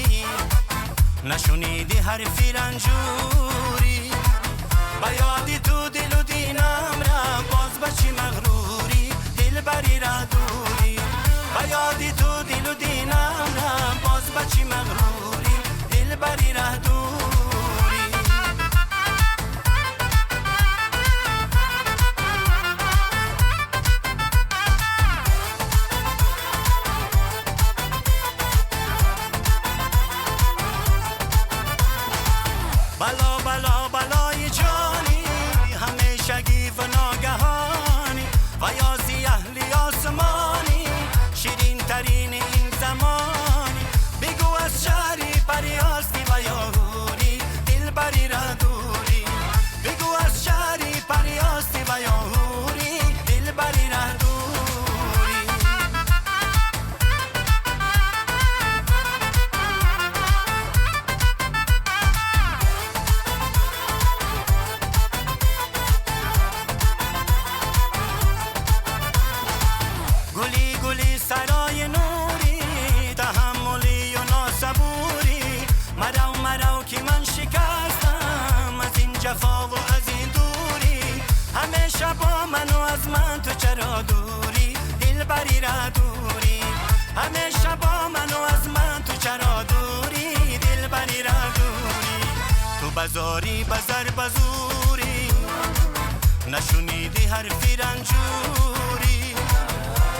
нашунидӣ ҳарфи ранҷурӣ. Ба ёди ту дилу динам ра, боз ба чӣ мағрурӣ, дилбари ра дурӣ. Ба ёди ту дилу динам ра, боз ба чӣ мағрурӣ, дилбари ра дурӣ. Бало, бало, балои ҷонӣ, ҳамешагӣ ва ногаҳонӣ, ва ё зи аҳли осмонӣ, ширинтарини ин замонӣ. Бигӯ, аз шаҳри париёсти ва ё ҳурӣ. دلبری را دوری، همیشه با من و از من تو چرا دوری، دلبری را دوری. تو بزاری بزر بزوری، نشنیدی حرفی رنجوری،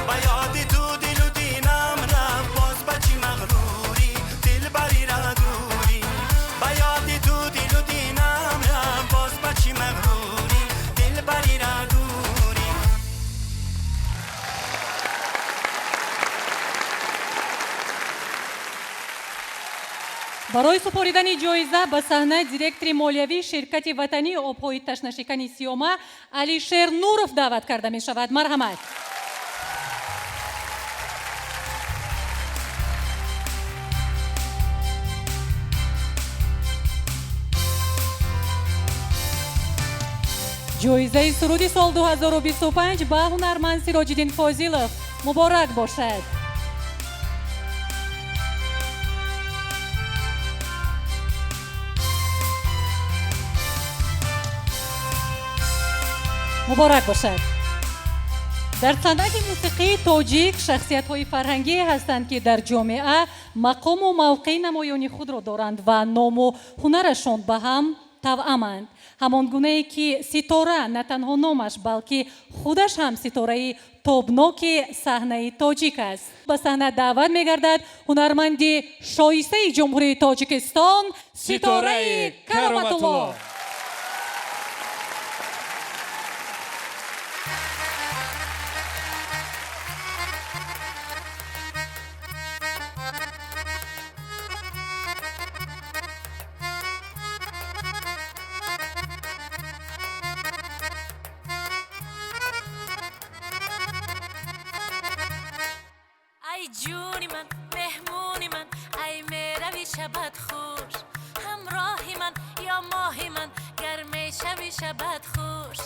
با یاد تو دل و دینم رفت باز بچی مغروری، دلبری را دوری. با یاد تو دل و دینم رفت باز بچی مغروری، دلبری را دوری. Барои супоридани ҷоиза ба саҳна директори молиявии ширкати ватании обҳои ташнашикани Сиёма Алишер Нуров даъват карда мешавад. Марҳамат. Ҷоизаи суруди сол 2025 ба ҳунарманд Сироҷиддин Фозилов муборак бошад. Муборак бошад. Дар санъати мусиқии тоҷик шахсиятҳои фарҳангие ҳастанд, ки дар ҷомеа мақому мавқеи намоёни худро доранд ва ному ҳунарашон ба ҳам тавъаманд. Ҳамон гунае ки ситора на танҳо номаш, балки худаш ҳам ситораи тобноки саҳнаи тоҷик аст. Ба саҳна даъват мегардад ҳунарманди шоистаи Ҷумҳурии Тоҷикистон Ситораи Кароматулло. ای جونی من، مهمونی من، ای میروی شبت خوش، همراهی من یا ماهی من، گرم شوی شبت خوش.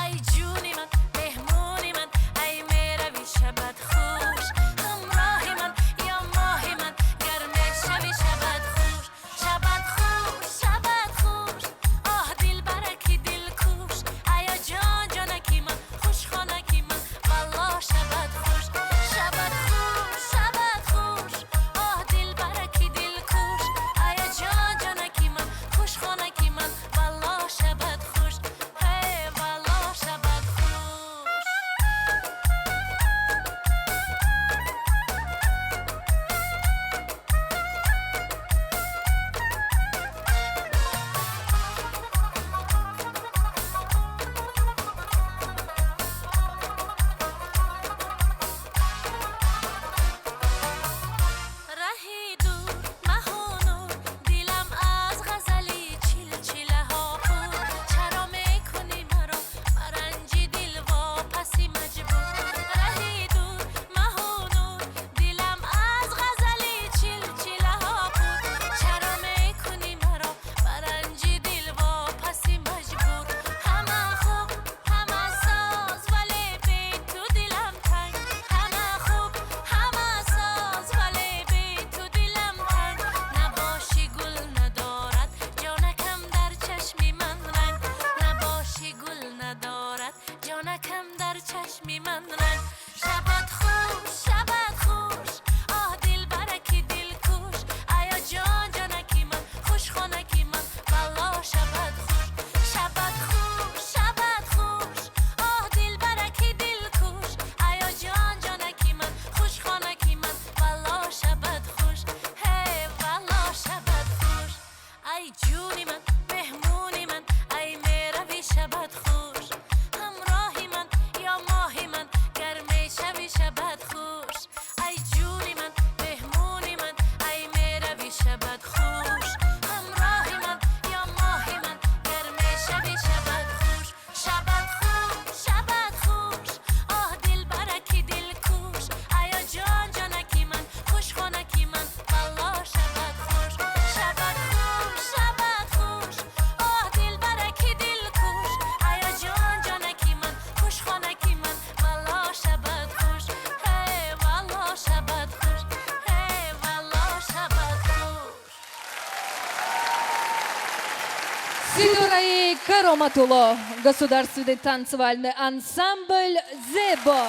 ای جونی من، مهمونی من، ای میروی شبت خوش، همراهی من یا ماهی من، گرم شوی شبت خوش. شبت خوش، شبت خوش، آه دل برکی دل کوش، ایا جان جانکی من، خوش خانکی من، والله شبت خوش. شبت خوش، شبت خوش، آه دل برکی دل کوش، ایا جان جانکی من، خوش خانکی من، والله شبت خوش، هی والله شبت خوش. رهی دور مهانور، دلم از غزلی چیل چیله ها پر، چرا میکنی مرا مرنجی دل واپسی مجبور. رهی دور مهانور، دلم از غزلی چیل چیله ها پر، چرا میکنی مرا مرنجی دل واپسی مجبور. همه خوب همه ساز ولی بی تو دلم تنگ، همه خوب همه ساز ولی بی تو دلم تنگ. نباشی گل ندارد جانکم در چشمی من رنگ، نباشی گل ندارد جانکم در چشمی من رنگ. شبت خوش، شبت خوش، آه دل برکی دل کوش، ایا جان جانکی من، خوش خانکی من، والله شبت خوش. شبت خوش، شبت خوش، آه دل برکی دل کوش، ایا جان جانکی من، خوش خانکی من، والله شبت خوش، هی والله شبت خوش. ای جونی من، مهمونی من، ای میروی شبت خوش، همراهی من یا ماهی من، گرم شوی شبت خوش. ای جونی من، مهمونی من، ای میروی شبت خوش، همراهی من یا ماهی من، گرم شوی شبت خوش. شبت خوش، شبت خوش، آه دل برکی دل کوش، ایا جان جانکی من، خوش خانکی من، والله شبت خوش. شبت خوش، شبت خوش، آه دل برکی دل کوش، ایا جان جانکی من، خوش خانکی من، والله شبت خوش، هی والله شبت خوش، هی والله شبت خوش. Ситораи Кароматулло, государственный танцевальный ансамбль «Зебо».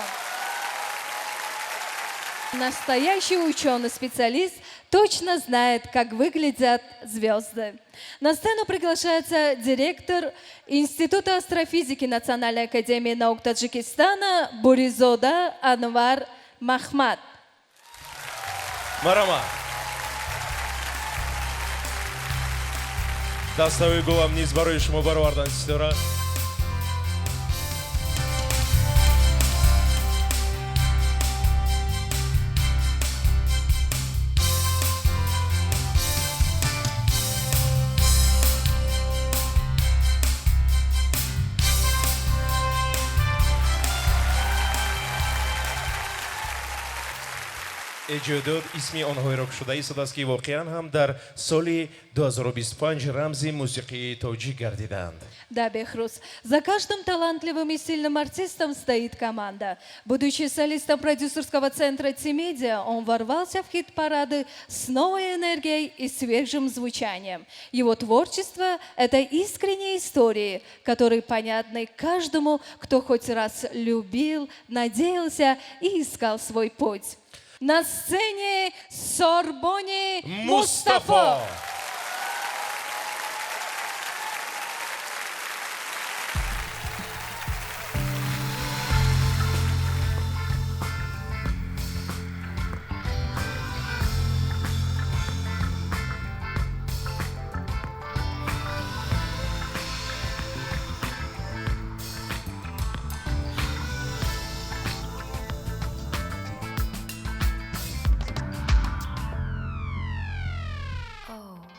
Настоящий ученый-специалист точно знает, как выглядят звезды. На сцену приглашается директор Института астрофизики Национальной академии наук Таджикистана Буризода Анвар Махмад. Марама. Дастаи гулам низ барои шумо баровардан ситора. Эҷодот исми онҳоеро кушода истодааст, ки воқеан ҳам дар соли 2025 рамзи мусиқии тоҷик гардиданд. Да, Бехрус, за каждым талантливым и сильным артистом стоит команда. Будучи солистом продюсерского центра «Тимедиа», он ворвался в хит-парады с новой энергией и свежим звучанием. Его творчество – это искренние истории, которые понятны каждому, кто хоть раз любил, надеялся и искал свой путь. На сцене Сорбони Мустафо. Oh.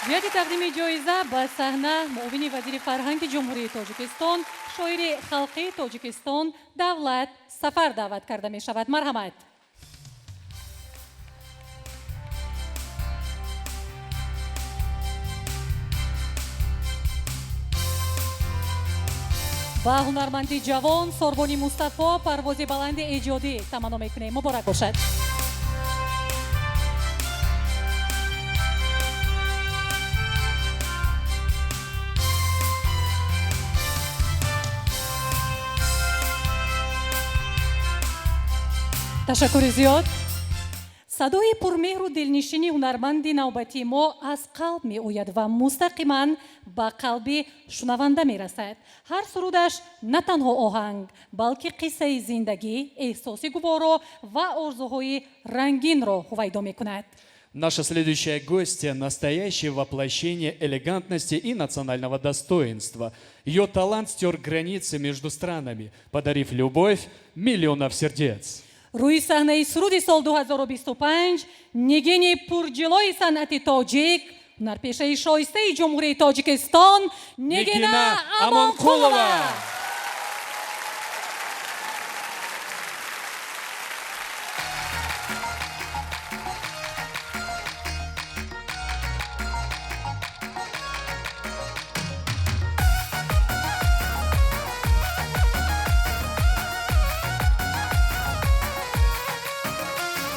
Ҷиҳати тақдими ҷоиза ба саҳна муовини вазири фарҳанги Ҷумҳурии Тоҷикистон, шоири халқии Тоҷикистон Давлат Сафар даъват карда мешавад. Марҳамат. Ба ҳунарманди ҷавон Сорбони Мустафо парвози баланди эҷодӣ таманно мекунем. Муборак бошад. Ташаккури зиёд. Садои пурмеҳру дилнишини ҳунарманди навбатии мо аз қалб меояд ва мустақиман ба қалби шунаванда мерасад. Ҳар сурудаш на танҳо оҳанг, балки қиссаи зиндагӣ, эҳсоси гуворо ва орзуҳои рангинро ҳувайдо мекунад. Наша следующая гостья – настоящее воплощение элегантности и национального достоинства. Ее талант стер границы между странами, подарив любовь миллионов сердец. Рӯи саҳнаи суруди сол 2025 нигини пурҷилои санъати тоҷик, ҳунарпешаи шоистаи Ҷумҳурии Тоҷикистон Нигина Амонқулова.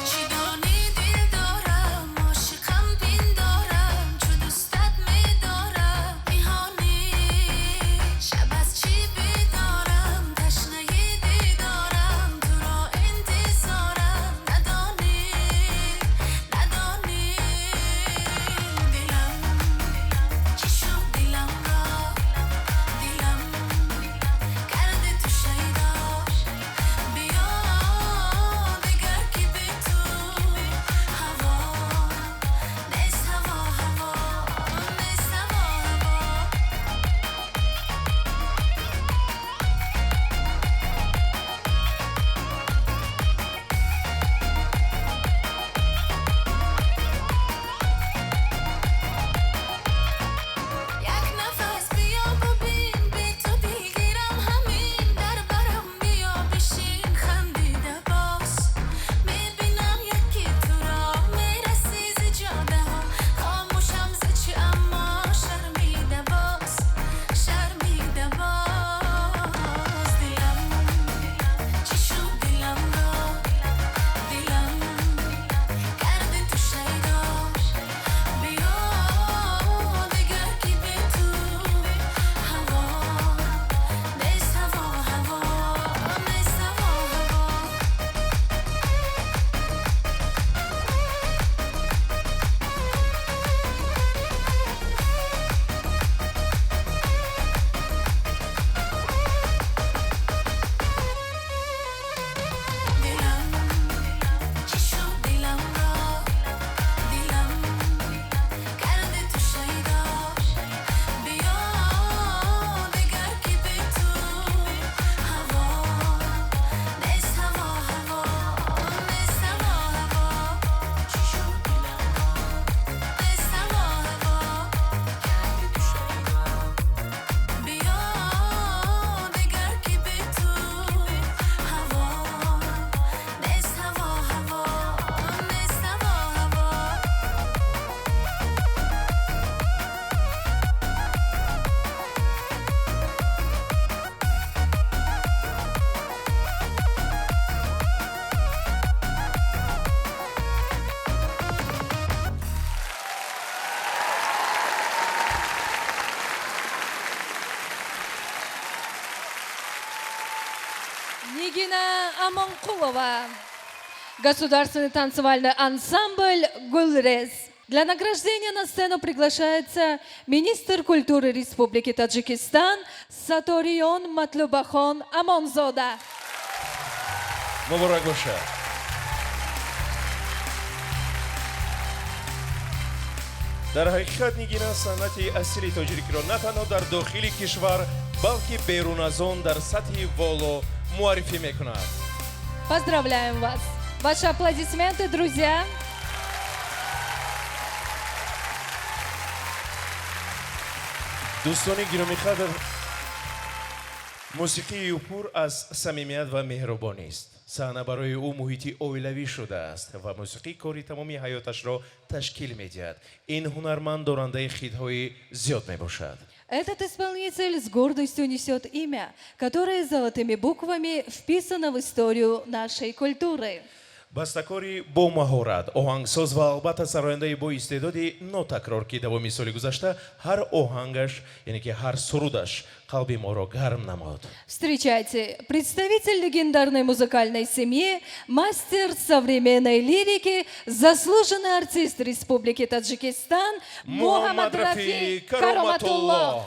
Чӣ донӣ дил дорам, ошиқам пиндорам, чу дӯстат медорам ниҳонӣ. Шаб аз чӣ бедорам, ташнаи дидорам, туро интизорам, надонӣ, надонӣ. Дилам чӣ шуд, дилам ро, дилам карди ту шайдо. Биё дигар ки бе ту ҳаво нест, ҳаво, ҳаво нест, ҳаво, ҳаво. Як нафас биё бубин, бе ту дилгирам ҳамин, дар барам биё бишин, хандида боз мебинам яке туро, мерасӣ зи ҷодаҳо, хомӯшам зи чӣ, аммо шармида боз, шармида боз. Дилам чӣ шуд, дилам ро, дилам карди ту шайдо. Биё дигар ки бе ту ҳаво нест, ҳаво, ҳаво нест, ҳаво, ҳаво. Дилам чӣ шуд, дилам ро, дилам карди ту шайдо. Биё дигар ки бе ту ҳаво нест, ҳаво, ҳаво нест, ҳаво, ҳаво. Чӣ шуд, дилам ро, нест, ҳаво, ҳаво, карди ту шайдо. Биё дигар ки бе ту ҳаво нест, ҳаво, ҳаво нест, ҳаво, ҳаво. Нигина Амонкулова. Государственный танцевальный ансамбль «Гулрез». Для награждения на сцену приглашается министр культуры Республики Таджикистан Саторион Матлубахон Амонзода. Муборак бошад. Дар ҳақиқат Нигина санъати асили тоҷикиро на танҳо дар дохили кишвар, балки берун аз он дар сатҳи воло муаррифӣ мекунад. Поздравляем вас! Ваши аплодисменты, друзья! Дӯстони гиромиқадр, мусиқии ӯ пур аз самимият ва меҳрубонист. Саҳна барои ӯ муҳити оилавӣ шудааст ва мусиқӣ кори тамоми ҳаёташро ташкил медиҳад. Ин ҳунарманд дорандаи хитҳои зиёд мебошад. Этот исполнитель с гордостью несет имя, которое золотыми буквами вписано в историю нашей культуры. Бастакори бомаҳорат, оҳангсоз ва албатта сарояндаи боистеъдоди нотакрор, ки давоми соли гузашта ҳар оҳангаш, яъне ки ҳар сурудаш қалби моро гарм намуд. Встречайте, представитель легендарной музыкальной семьи, мастер современной лирики, заслуженный артист Республики Таджикистан Мухаммад Рафи Кароматулло.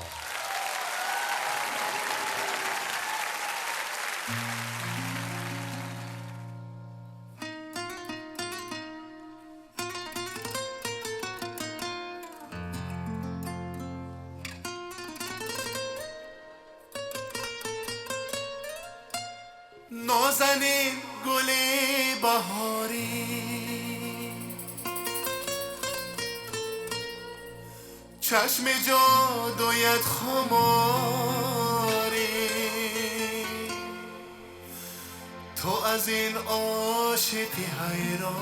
نازنین گل بهاری، چشم جادویت خماری، تو از این عاشقی حیران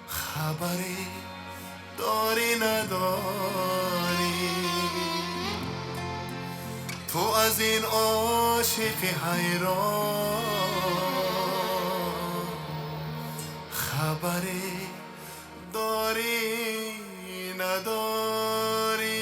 خبری داری نداری، تو از این عاشق حیران خبری داری نداری.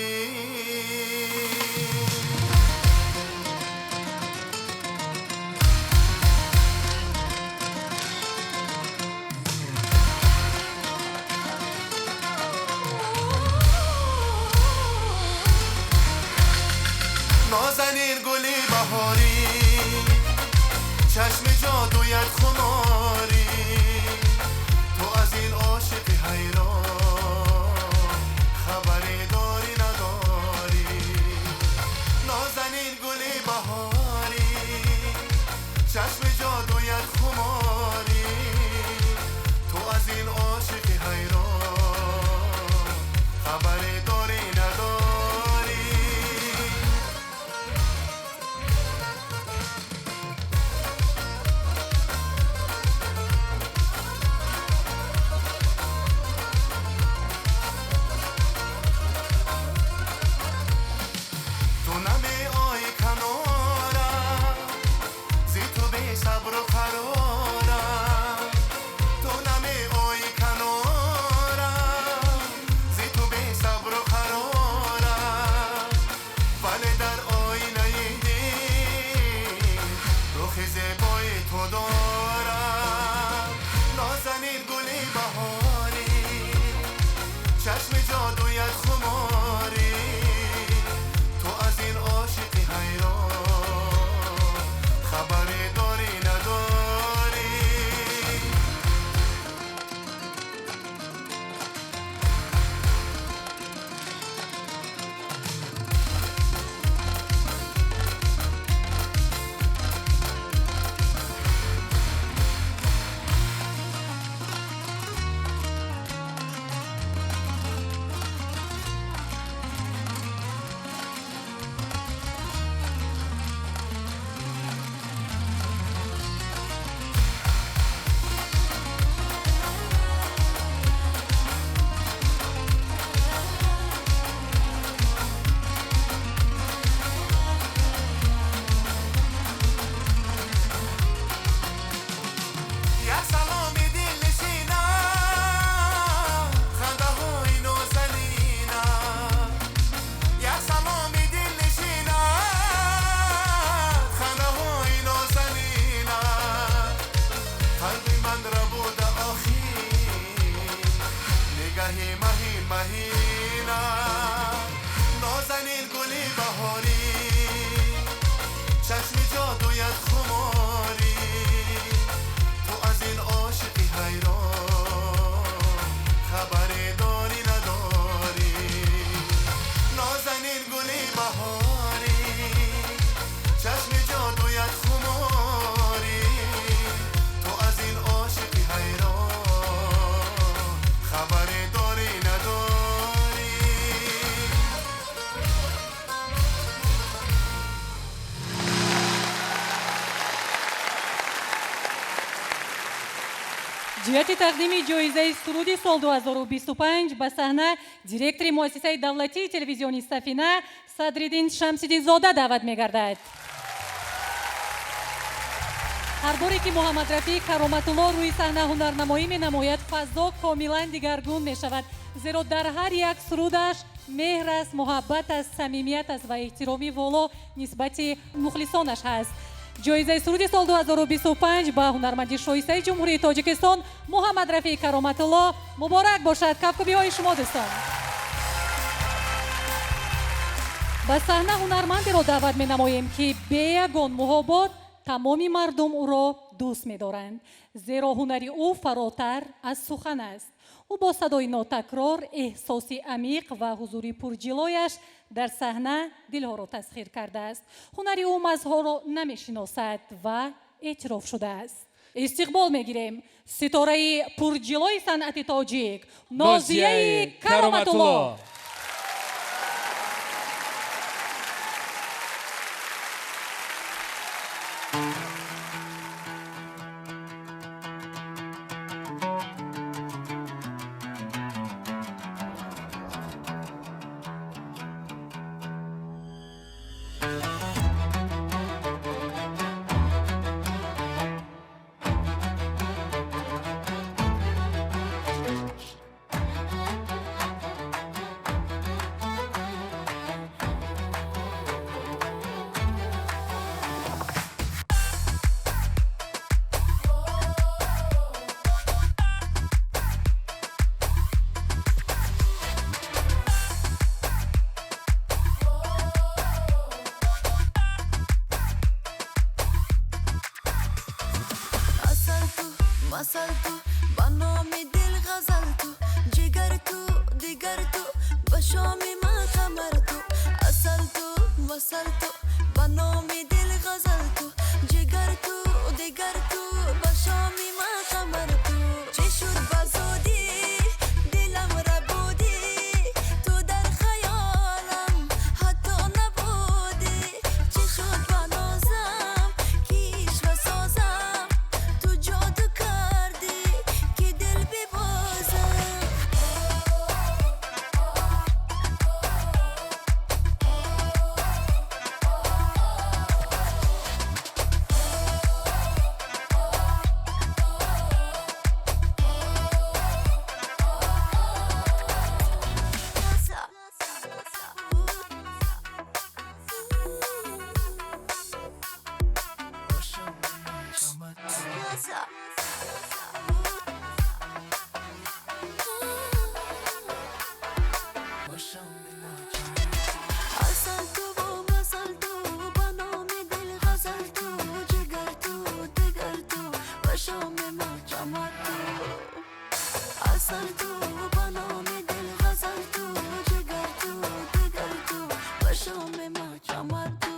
نازنین گلی بهاری، چشم جادویت خماری، تو از این عاشقی حیران خبری داری نداری. نازنین گلی بهاری، چشم جادویت خماری، تو از این عاشقی حیران خبری داری نداری. خبری داری نداری. Ҷиҳати тақдими ҷоизаи суруди сол 2025 ба саҳна директори муассисаи давлатии телевизиони Сафина Садриддин Шамсиддинзода даъват мегардад. Ҳар боре ки Муҳаммадрафеъ Кароматулло рӯи саҳна ҳунарнамоӣ менамояд, фазо комилан дигаргун мешавад, зеро дар ҳар як сурудаш меҳр аст, муҳаббат аст, самимият аст ва эҳтироми воло нисбати мухлисонаш ҳаст. Ҷоизаи суруди сол 2025 ба ҳунарманди шоистаи Ҷумҳурии Тоҷикистон Муҳаммадрафеъ Кароматулло муборак бошад. Кафкӯбиҳои шумо, дӯстон. Ба саҳна ҳунармандеро даъват менамоем, ки бе ягон муҳобот тамоми мардум ӯро дӯст медоранд, зеро ҳунари ӯ фаротар аз сухан аст. Ӯ бо садои нотакрор, эҳсоси амиқ ва ҳузури пурҷилояш дар саҳна дилҳоро тасхир кардааст. Ҳунари ӯ мазҳоро намешиносад ва эътироф шудааст. Истиқбол мегирем ситораи пурҷилои санъати тоҷик Нозияи Кароматулло. Масал ту ба номи дил, ғазал ту, ҷигар ту, дигар ту, ба шоми ман қамар ту, асал ту, васал ту, ба номи дил, ғазал ту, ҷигар ту, дигар ту, ба шоми ман қамар ту. Чӣ шуд, ба зудӣ дилам рабудӣ, ту дар хаёлам ҳатто набудӣ. Чӣ шуд, ба нозам ки ишва созам, ту ҷоду кардӣ ки дил бибозам. Асал ту, масал ту, ба номи дил, ғазал ту, ҷигар ту, дигар ту, ба шоми ман қамар ту, асал ту, ба номи дил, ғазал ту, ҷигар ту, дигар ту, ба шоми ман қамар ту.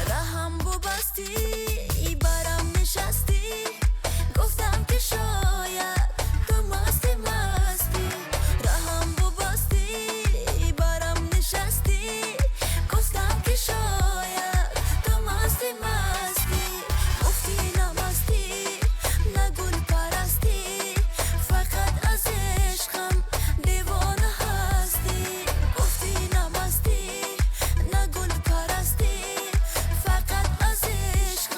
Раҳам бубастӣ, барам нишастӣ, гуфтам ки шояд ту масти мастӣ. Раҳам бубастӣ, барам нишастӣ, гуфтам ки шояд ту масти мастӣ. Гуфтӣ намастӣ, на гулпарастӣ, фақат аз ишқам девона ҳастӣ. Гуфтӣ намастӣ, на гулпарастӣ, фақат аз ишқам.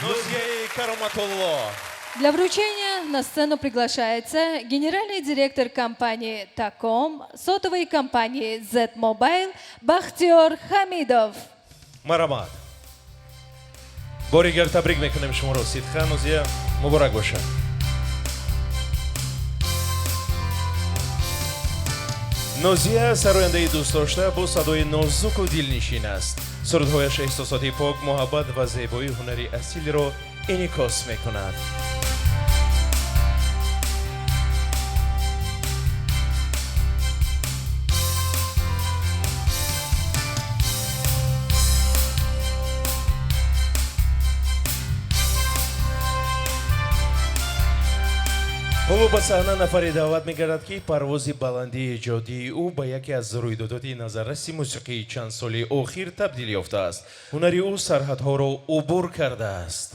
Нозияи Кароматулло. Для вручения на сцену приглашается генеральный директор компании «Таком», сотовой компании Z-Mobile Бахтиёр Хамидов. Марҳамат. Бори дигар табрик мекунем шуморо, сидқан Нозия, муборак бошад. Нозия сарояндаи дӯстдошта бо садои нозуку дилнишин аст. Сурудҳояш эҳсосоти пок, муҳаббат ва зебоии ҳунари асилро инъикос мекунад. Ҳоло ба саҳна нафаре даъват мегардад, ки парвози баландии эҷодии ӯ ба яке аз рӯйдодоти назарраси мусиқии чанд соли охир табдил ёфтааст. Ҳунари ӯ сарҳадҳоро убур кардааст.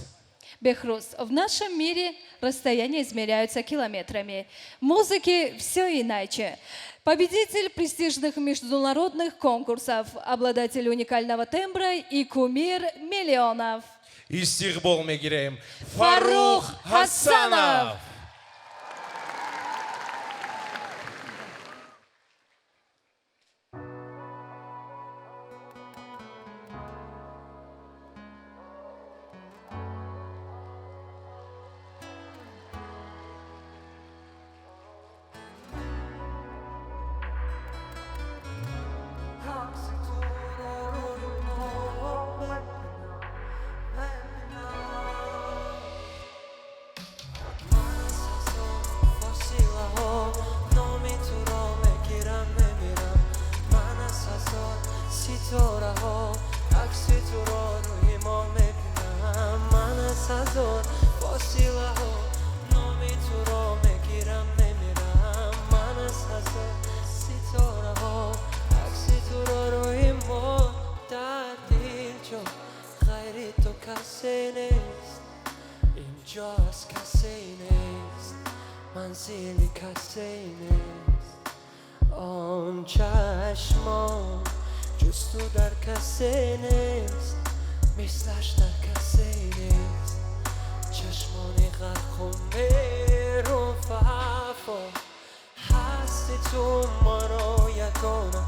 Бехруз, в нашем мире расстояния измеряются километрами. В музыке все иначе. Победитель престижных международных конкурсов, обладатель уникального тембра и кумир миллионов. Истиқбол мегирем. Фаррух Хасанов! Ситораҳо акси туро рӯи мо мебинам, ман аз ҳазор фосилаҳо номи туро мегирам, мемирам, ман аз ҳазор ситораҳо акси туро рӯи мо. Дар дил ҷо ғайри ту касе нест, инҷо аз касе нест, манзили касе нест, он чашмон ҷуз ту дар касе нест, мислаш дар касе нест, чашмони ғарқу меҳру вафо, ҳасти ту маро ягона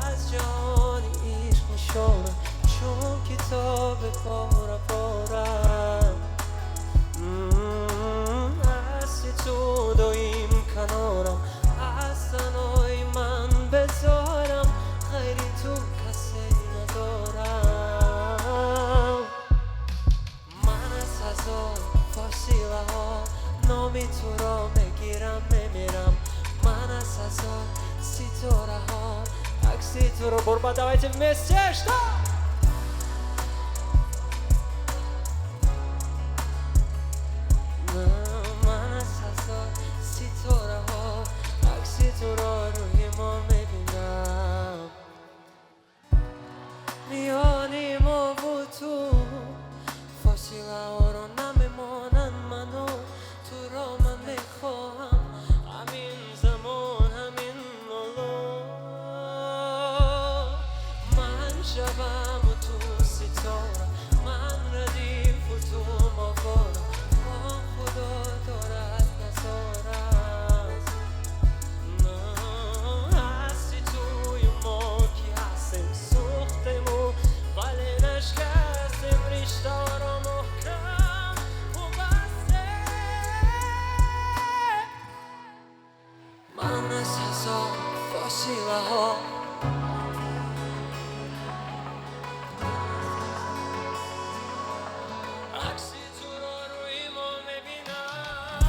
аз ҷаҳони ишқ нишона, чун китоби пора пора ҳасти ту доим канорам, аз санои ман безорам, ғайри ту касе надорам. Ман аз ҳазор фосилаҳо номи туро мегирам, мемирам, ман аз ҳазор ситораҳо акси туро. Бурба, давайте вместе, что? Ман аз ҳазор ситораҳо акси туро рӯи мо мебинам, миёни мову ту фосилаҳоро намемонанд, ману туро ман мехоҳам, ҳамин замон, ҳамин ҳоло, ман шабаму ту ситора, ман радифу ту моҳвора, он худо дорад назорат, ҳасти туи мо ки ҳастем, сӯхтему вале нашкастем, риштаро маҳкам бастем. Ман аз ҳазор фосилаҳо акси туро рӯи мо мебинам.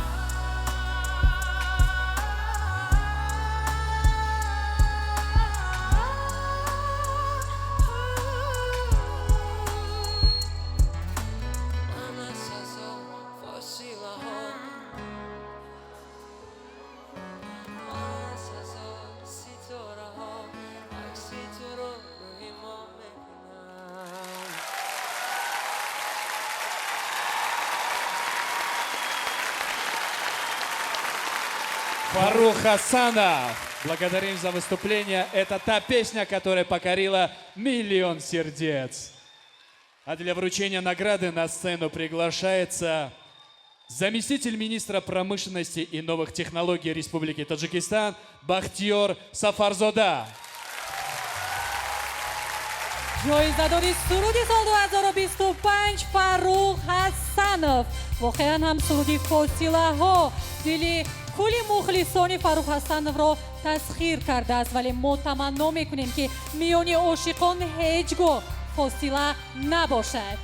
Ман аз ҳазор фосилаҳо, ман аз ҳазор ситораҳо акси туро рӯи мо мебинам. Фаррух Хасанов. Благодарим за выступление. Это та песня, которая покорила миллион сердец. А для вручения награды на сцену приглашается заместитель министра промышленности и новых технологий Республики Таджикистан Бахтиёр Сафарзода. Ҷоизадори суруди сол 2025 Фаррух Ҳасанов. Воқеан ҳам суруди «Фосилаҳо» дили кулли мухлисони Фаррух Ҳасановро тасхир кардааст, вале мо таманно мекунем, ки миёни ошиқон ҳеҷ гоҳ фосила набошад.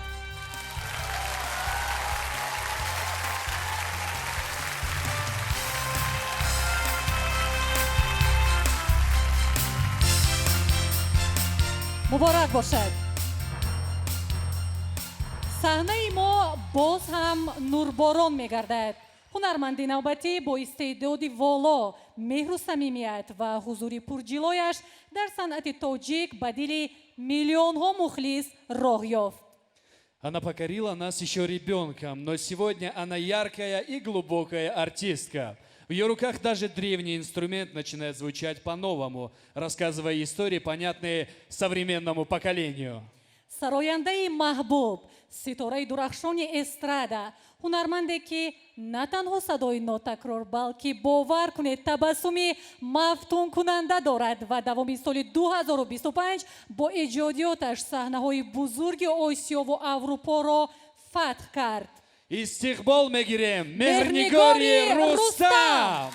Муборак бошад. Саҳнаи мо боз ҳам нурборон мегардад. Ҳунарманди навбатӣ бо истеъдоди воло, меҳру самимият ва ҳузури пурҷилояш дар санъати тоҷик ба дили миллионҳо мухлис роҳ ёфт. Она покорила нас еще ребенком, но сегодня она яркая и глубокая артистка. В ее руках даже древний инструмент начинает звучать по-новому, рассказывая истории, понятные современному поколению. Сарояндаи маҳбуб, ситораи дурахшони эстрада, ҳунарманде, ки на танҳо садои нотакрор, балки, бовар кунед, табассуми мафтункунанда дорад ва давоми соли 2025 бо эҷодиёташ саҳнаҳои бузурги Осиёву Аврупоро фатҳ кард. Истиқбол мегирем Меҳрнигори Рустам!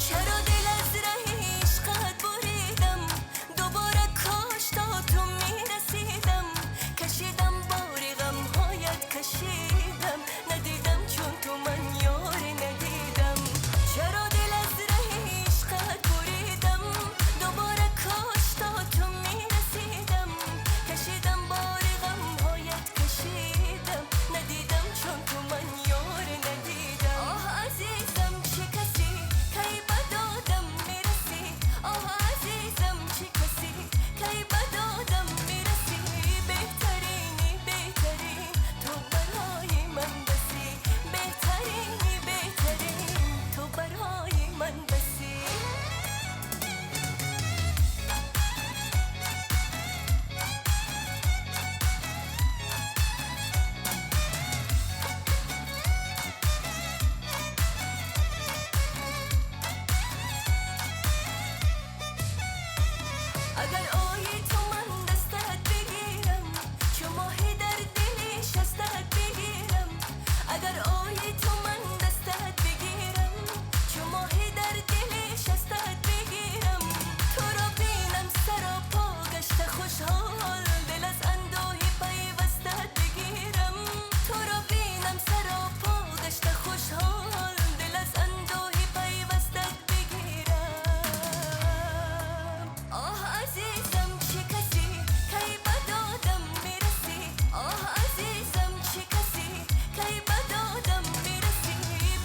Чаро дил аз раҳи ишқат буридам, дубора кош то ту мерасидам, кашидам бори ғамҳоят кашидам, надидам чун ту ман ёре надидам. Чаро дил аз раҳи ишқат буридам, дубора кош то ту мерасидам, кашидам бори ғамҳоят кашидам, надидам чун ту ман ёре надидам. Оҳ, азизам, чӣ касе, кай ба додам мерасӣ? Оҳ, азизам, чӣ касе, кай ба додам мерасӣ? Беҳтарини беҳтарин ту барои ман басӣ, беҳтарини беҳтарин ту барои ман басӣ. Агар ои ту ман дастат бигирам, чу моҳи дар дили шастат бигирам, агар ои ту ман дастат бигирам, чу моҳи дар дили шастат бигирам, туро бинам саропо гашта хушҳол, дил аз андӯҳи пайвастат бигирам, туро бинам саропо гашта хушҳол, дил аз андӯҳи пайвастат бигирам. Оҳ, азизам, чӣ касе, кай ба додам мерасӣ? Оҳ, азизам, чӣ касе, кай ба додам мерасӣ?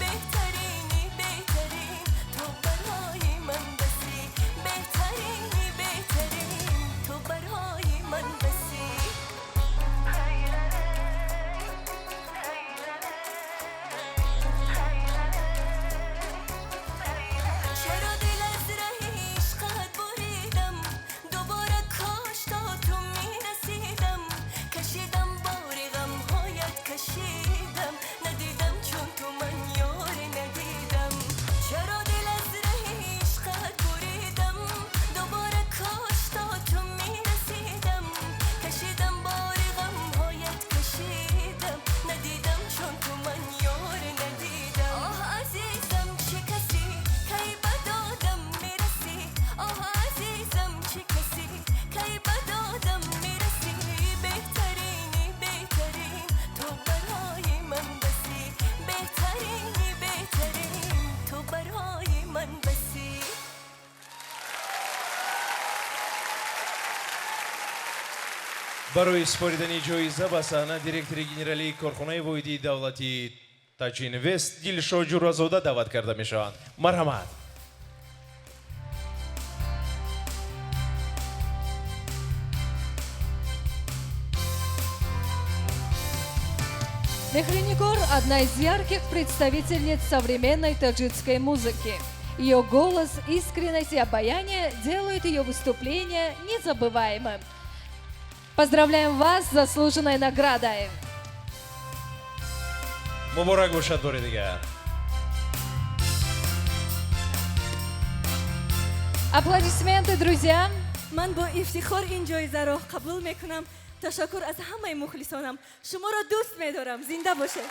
Беҳтарини беҳтарин ту барои ман басӣ, беҳтарини беҳтарин ту барои ман басӣ. Чаро дил аз раҳи ишқат буридам, дубора кош то ту мерасидам, кашидам бори ғамҳоят кашидам, надидам чун ту ман ёре надидам. Чаро дил аз раҳи ишқат буридам, дубора кош то ту мерасидам, кашидам бори ғамҳоят кашидам, надидам чун ту ман ёре надидам. Оҳ, азизам, чӣ касе, кай ба додам мерасӣ? Оҳ, азизам, чӣ касе, кай ба додам мерасӣ? Беҳтарини беҳтарин ту барои ман басӣ, беҳтарини беҳтарин ту барои ман басӣ. Барои супоридани ҷоиза ба саҳна директори генералии корхонаи воҳидии давлатии Таҷинвест Дилшод Ҷӯразода даъват карда мешаванд. Марҳамат. Мехринигор – одна из ярких представительниц современной таджикской музыки. Ее голос, искренность и обаяние делают ее выступление незабываемым. Поздравляем вас с заслуженной наградой! Муборак бошад бори дигар. Аплодисменты, друзья! Ман бо ифтихор ин ҷоизаро қабул мекунам. Ташаккур аз ҳамаи мухлисонам. Шуморо дӯст медорам. Зинда бошед.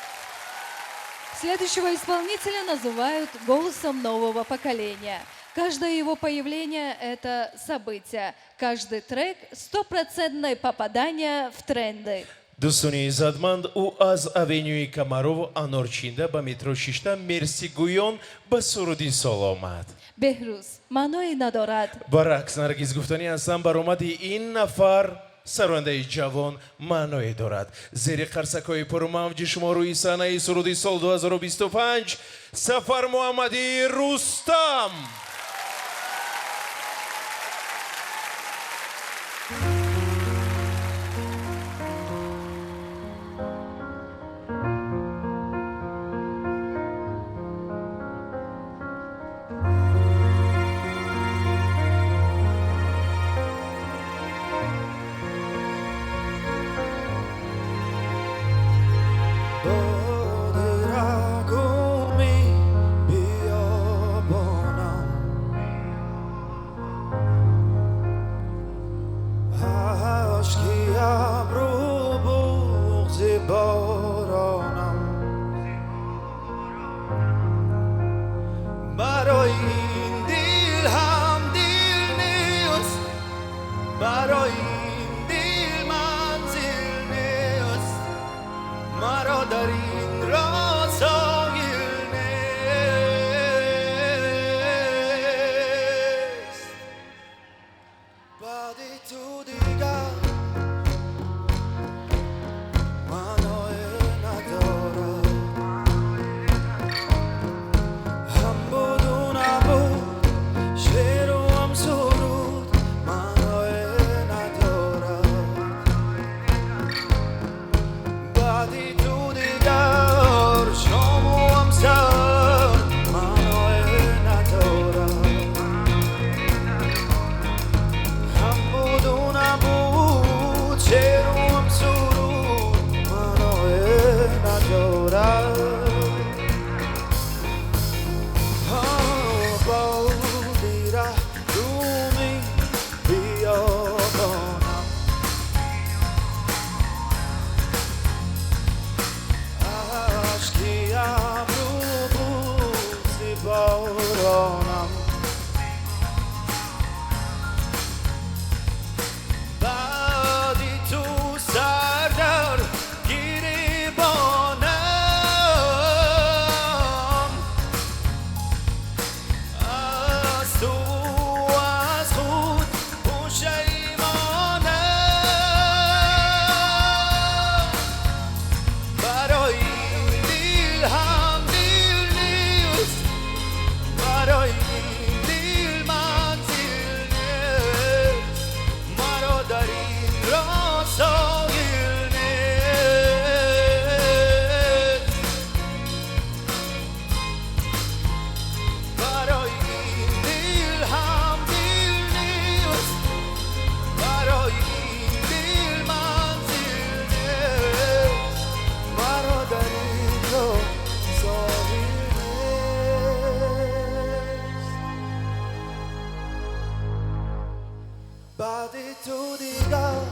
Следующего исполнителя называют голосом нового поколения. Каждое его появление – это событие. Каждый трек – стопроцентное попадание в тренды. Дӯстони иззатманд, ӯ аз авенюи Комарову анорчинда ба метро шишта мерсигӯён ба суруди сол омад. Беҳрӯз, маъное надорад. Баръакс, Наргиз, гуфтанӣ ҳастам, баромади ин нафар, сарояндаи ҷавон, маъное дорад. Зери қарсакҳои пурмавҷи шумо рӯи саҳнаи суруди сол 2025 Сафар Муҳаммади Рустам. Боди рагуми биёбонам, ашки абру, буғзи боронам, барои ин дил ҳам дил нест, барои ин дил манзил нест, маро дар ин роҳ соҳил нест. Баъди ту дигар маъное надорад, ҳам буду набуд, шеъру ҳам суруд маъное надорад. Баъди ту дигар шому ҳам саҳар маъное надорад, ҳам буду набуд, шеъру ҳам суруд маъное надорад. Боди раҳруми биёбонам, ашки абру, буғзи боронам, баъди ту сар дар гиребонам, аз ту, аз худ пушаймонам. Барои дил ҳам дил нест, барои дил манзил нест, маро дар ин роҳ соҳил нест. Барои дил ҳам дил нест, барои дил манзил нест, маро дар ин роҳ соҳил нест. Баъди ту дигар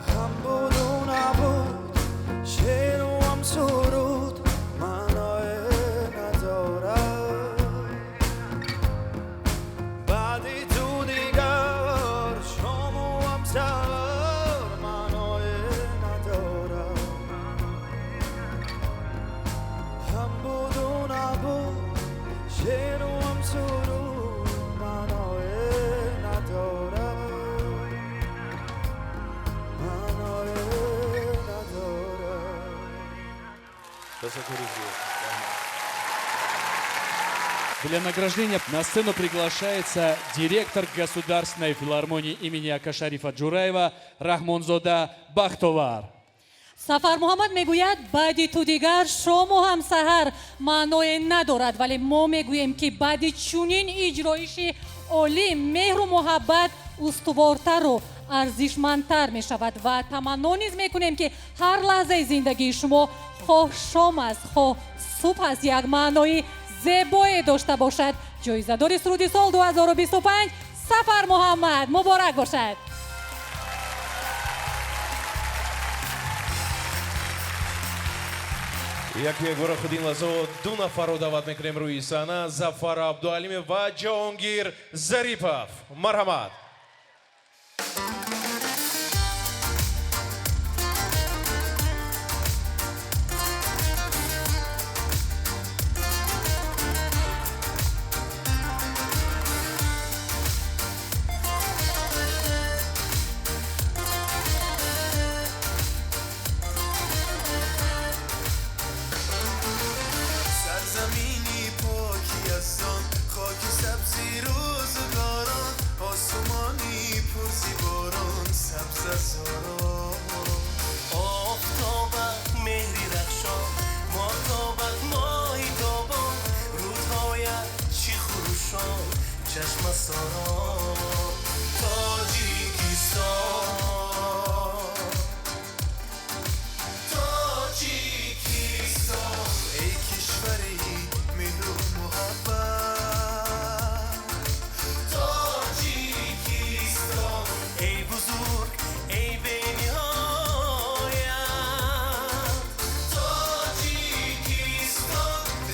ҳам буду набуд, шеъру ҳам суруд маъное надорад. Баъди ту дигар шому ҳам саҳар маъное надорад, ҳам буду набуд, шеъру ҳам суруд маъное надорад, маъное надорад. Ташаккури зиёд. Для награждения на сцену приглашается директор Государственной филармонии имени Акашарифа Джураева Рахмонзода Бахтовар. Сафар Муҳаммад мегӯяд, баъди ту дигар шому ҳам саҳар маъное надорад, вале мо мегӯем, ки баъди чунин иҷроиши олӣ меҳру муҳаббат устувортару арзишмандтар мешавад ва таманно низ мекунем, ки ҳар лаҳзаи зиндагии шумо, хоҳ шом аст, хоҳ субҳ аст, як маънои зебое дошта бошад. Ҷоизадори суруди сол 2025 Сафар Муҳаммад, муборак бошад. Яку якбора худ ин лаҳзаҳо ду нафарро даъват мекунем рӯи саҳна: Зафар Абдуалимов ва Ҷаҳонгир Зарипов. Марҳамат. سرزمینی پاکی یزدان، خاک سبزی روزگاران، آسمانی پر زی باران، سبز زاران. آفتابت مهری رخشان، ماهتابت ماهی تابان، رودهایت چی خروشان، چشم ساران. تاجیکستان، تاجیکستان، ای کشوری مهر و محبت، تاجیکستان، ای بزرگ ای بی‌نهایت، تاجیکستان،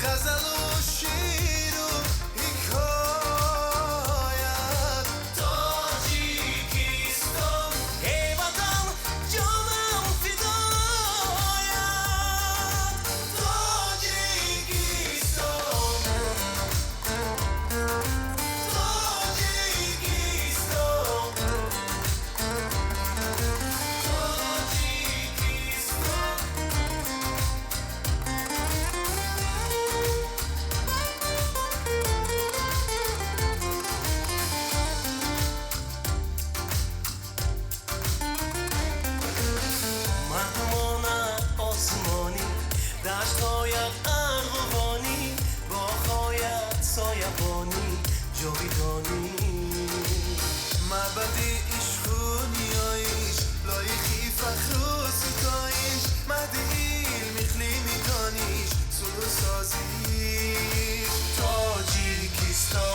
غزل و شعر و حکایت، تاجیکستان، ای وطن جانم فدایت، تاجیکستان، تاجیکستان، تاجیکستان. مردمان آسمانی، دشت‌هایت ارغوانی، باغ‌هایت سایه‌بانی، جاویدانی. معبد عشق و نیایش، لایقی فخر و ستایش، مهد علم اقلیم دانش، صلح و سازش. تاجیکستان،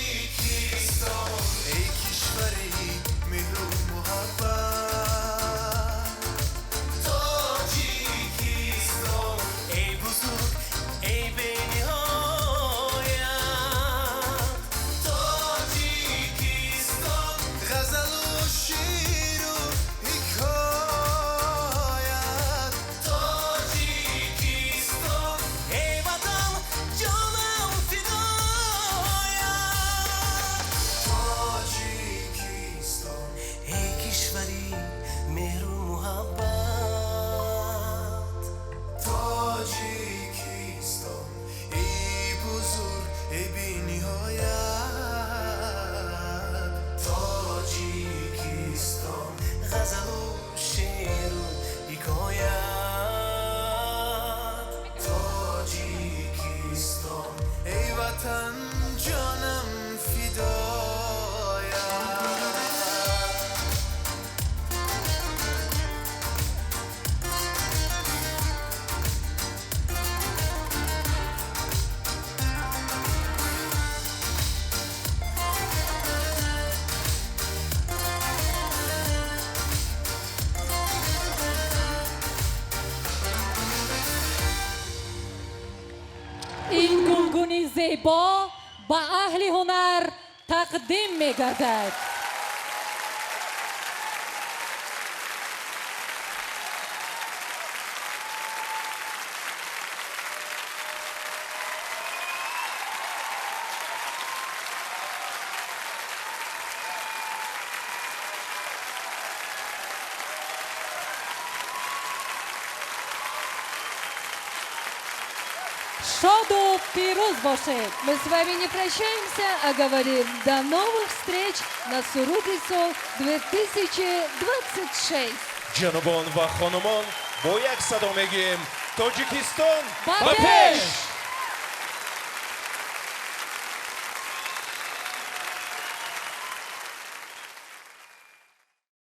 تاجیکستان، ای کشوری مهر و محبت، تاجیکستان، ای بزرگ ای بی‌نهایت، تاجیکستان، غزل و شعر و حکایت، تاجیکستان، ای وطن جانم فدایت، تاجیکستان، ای کشوری مهر و محبت، تاجیکستان، ای بزرگ ای بی‌نهایت، تاجیکستان، غزل و شعر و حکایت، تاجیکستان، ای وطن جانم فدایت. Ин гулгуни зебо ба аҳли ҳунар тақдим мегардад. Шоду пирӯз бошед. Мы с вами не прощаемся, а говорим до новых встреч на Суруди Сол 2026. Ҷанобон ва хонумон, бо як садо мегӯем: Тоҷикистон ба ба пеш! пеш!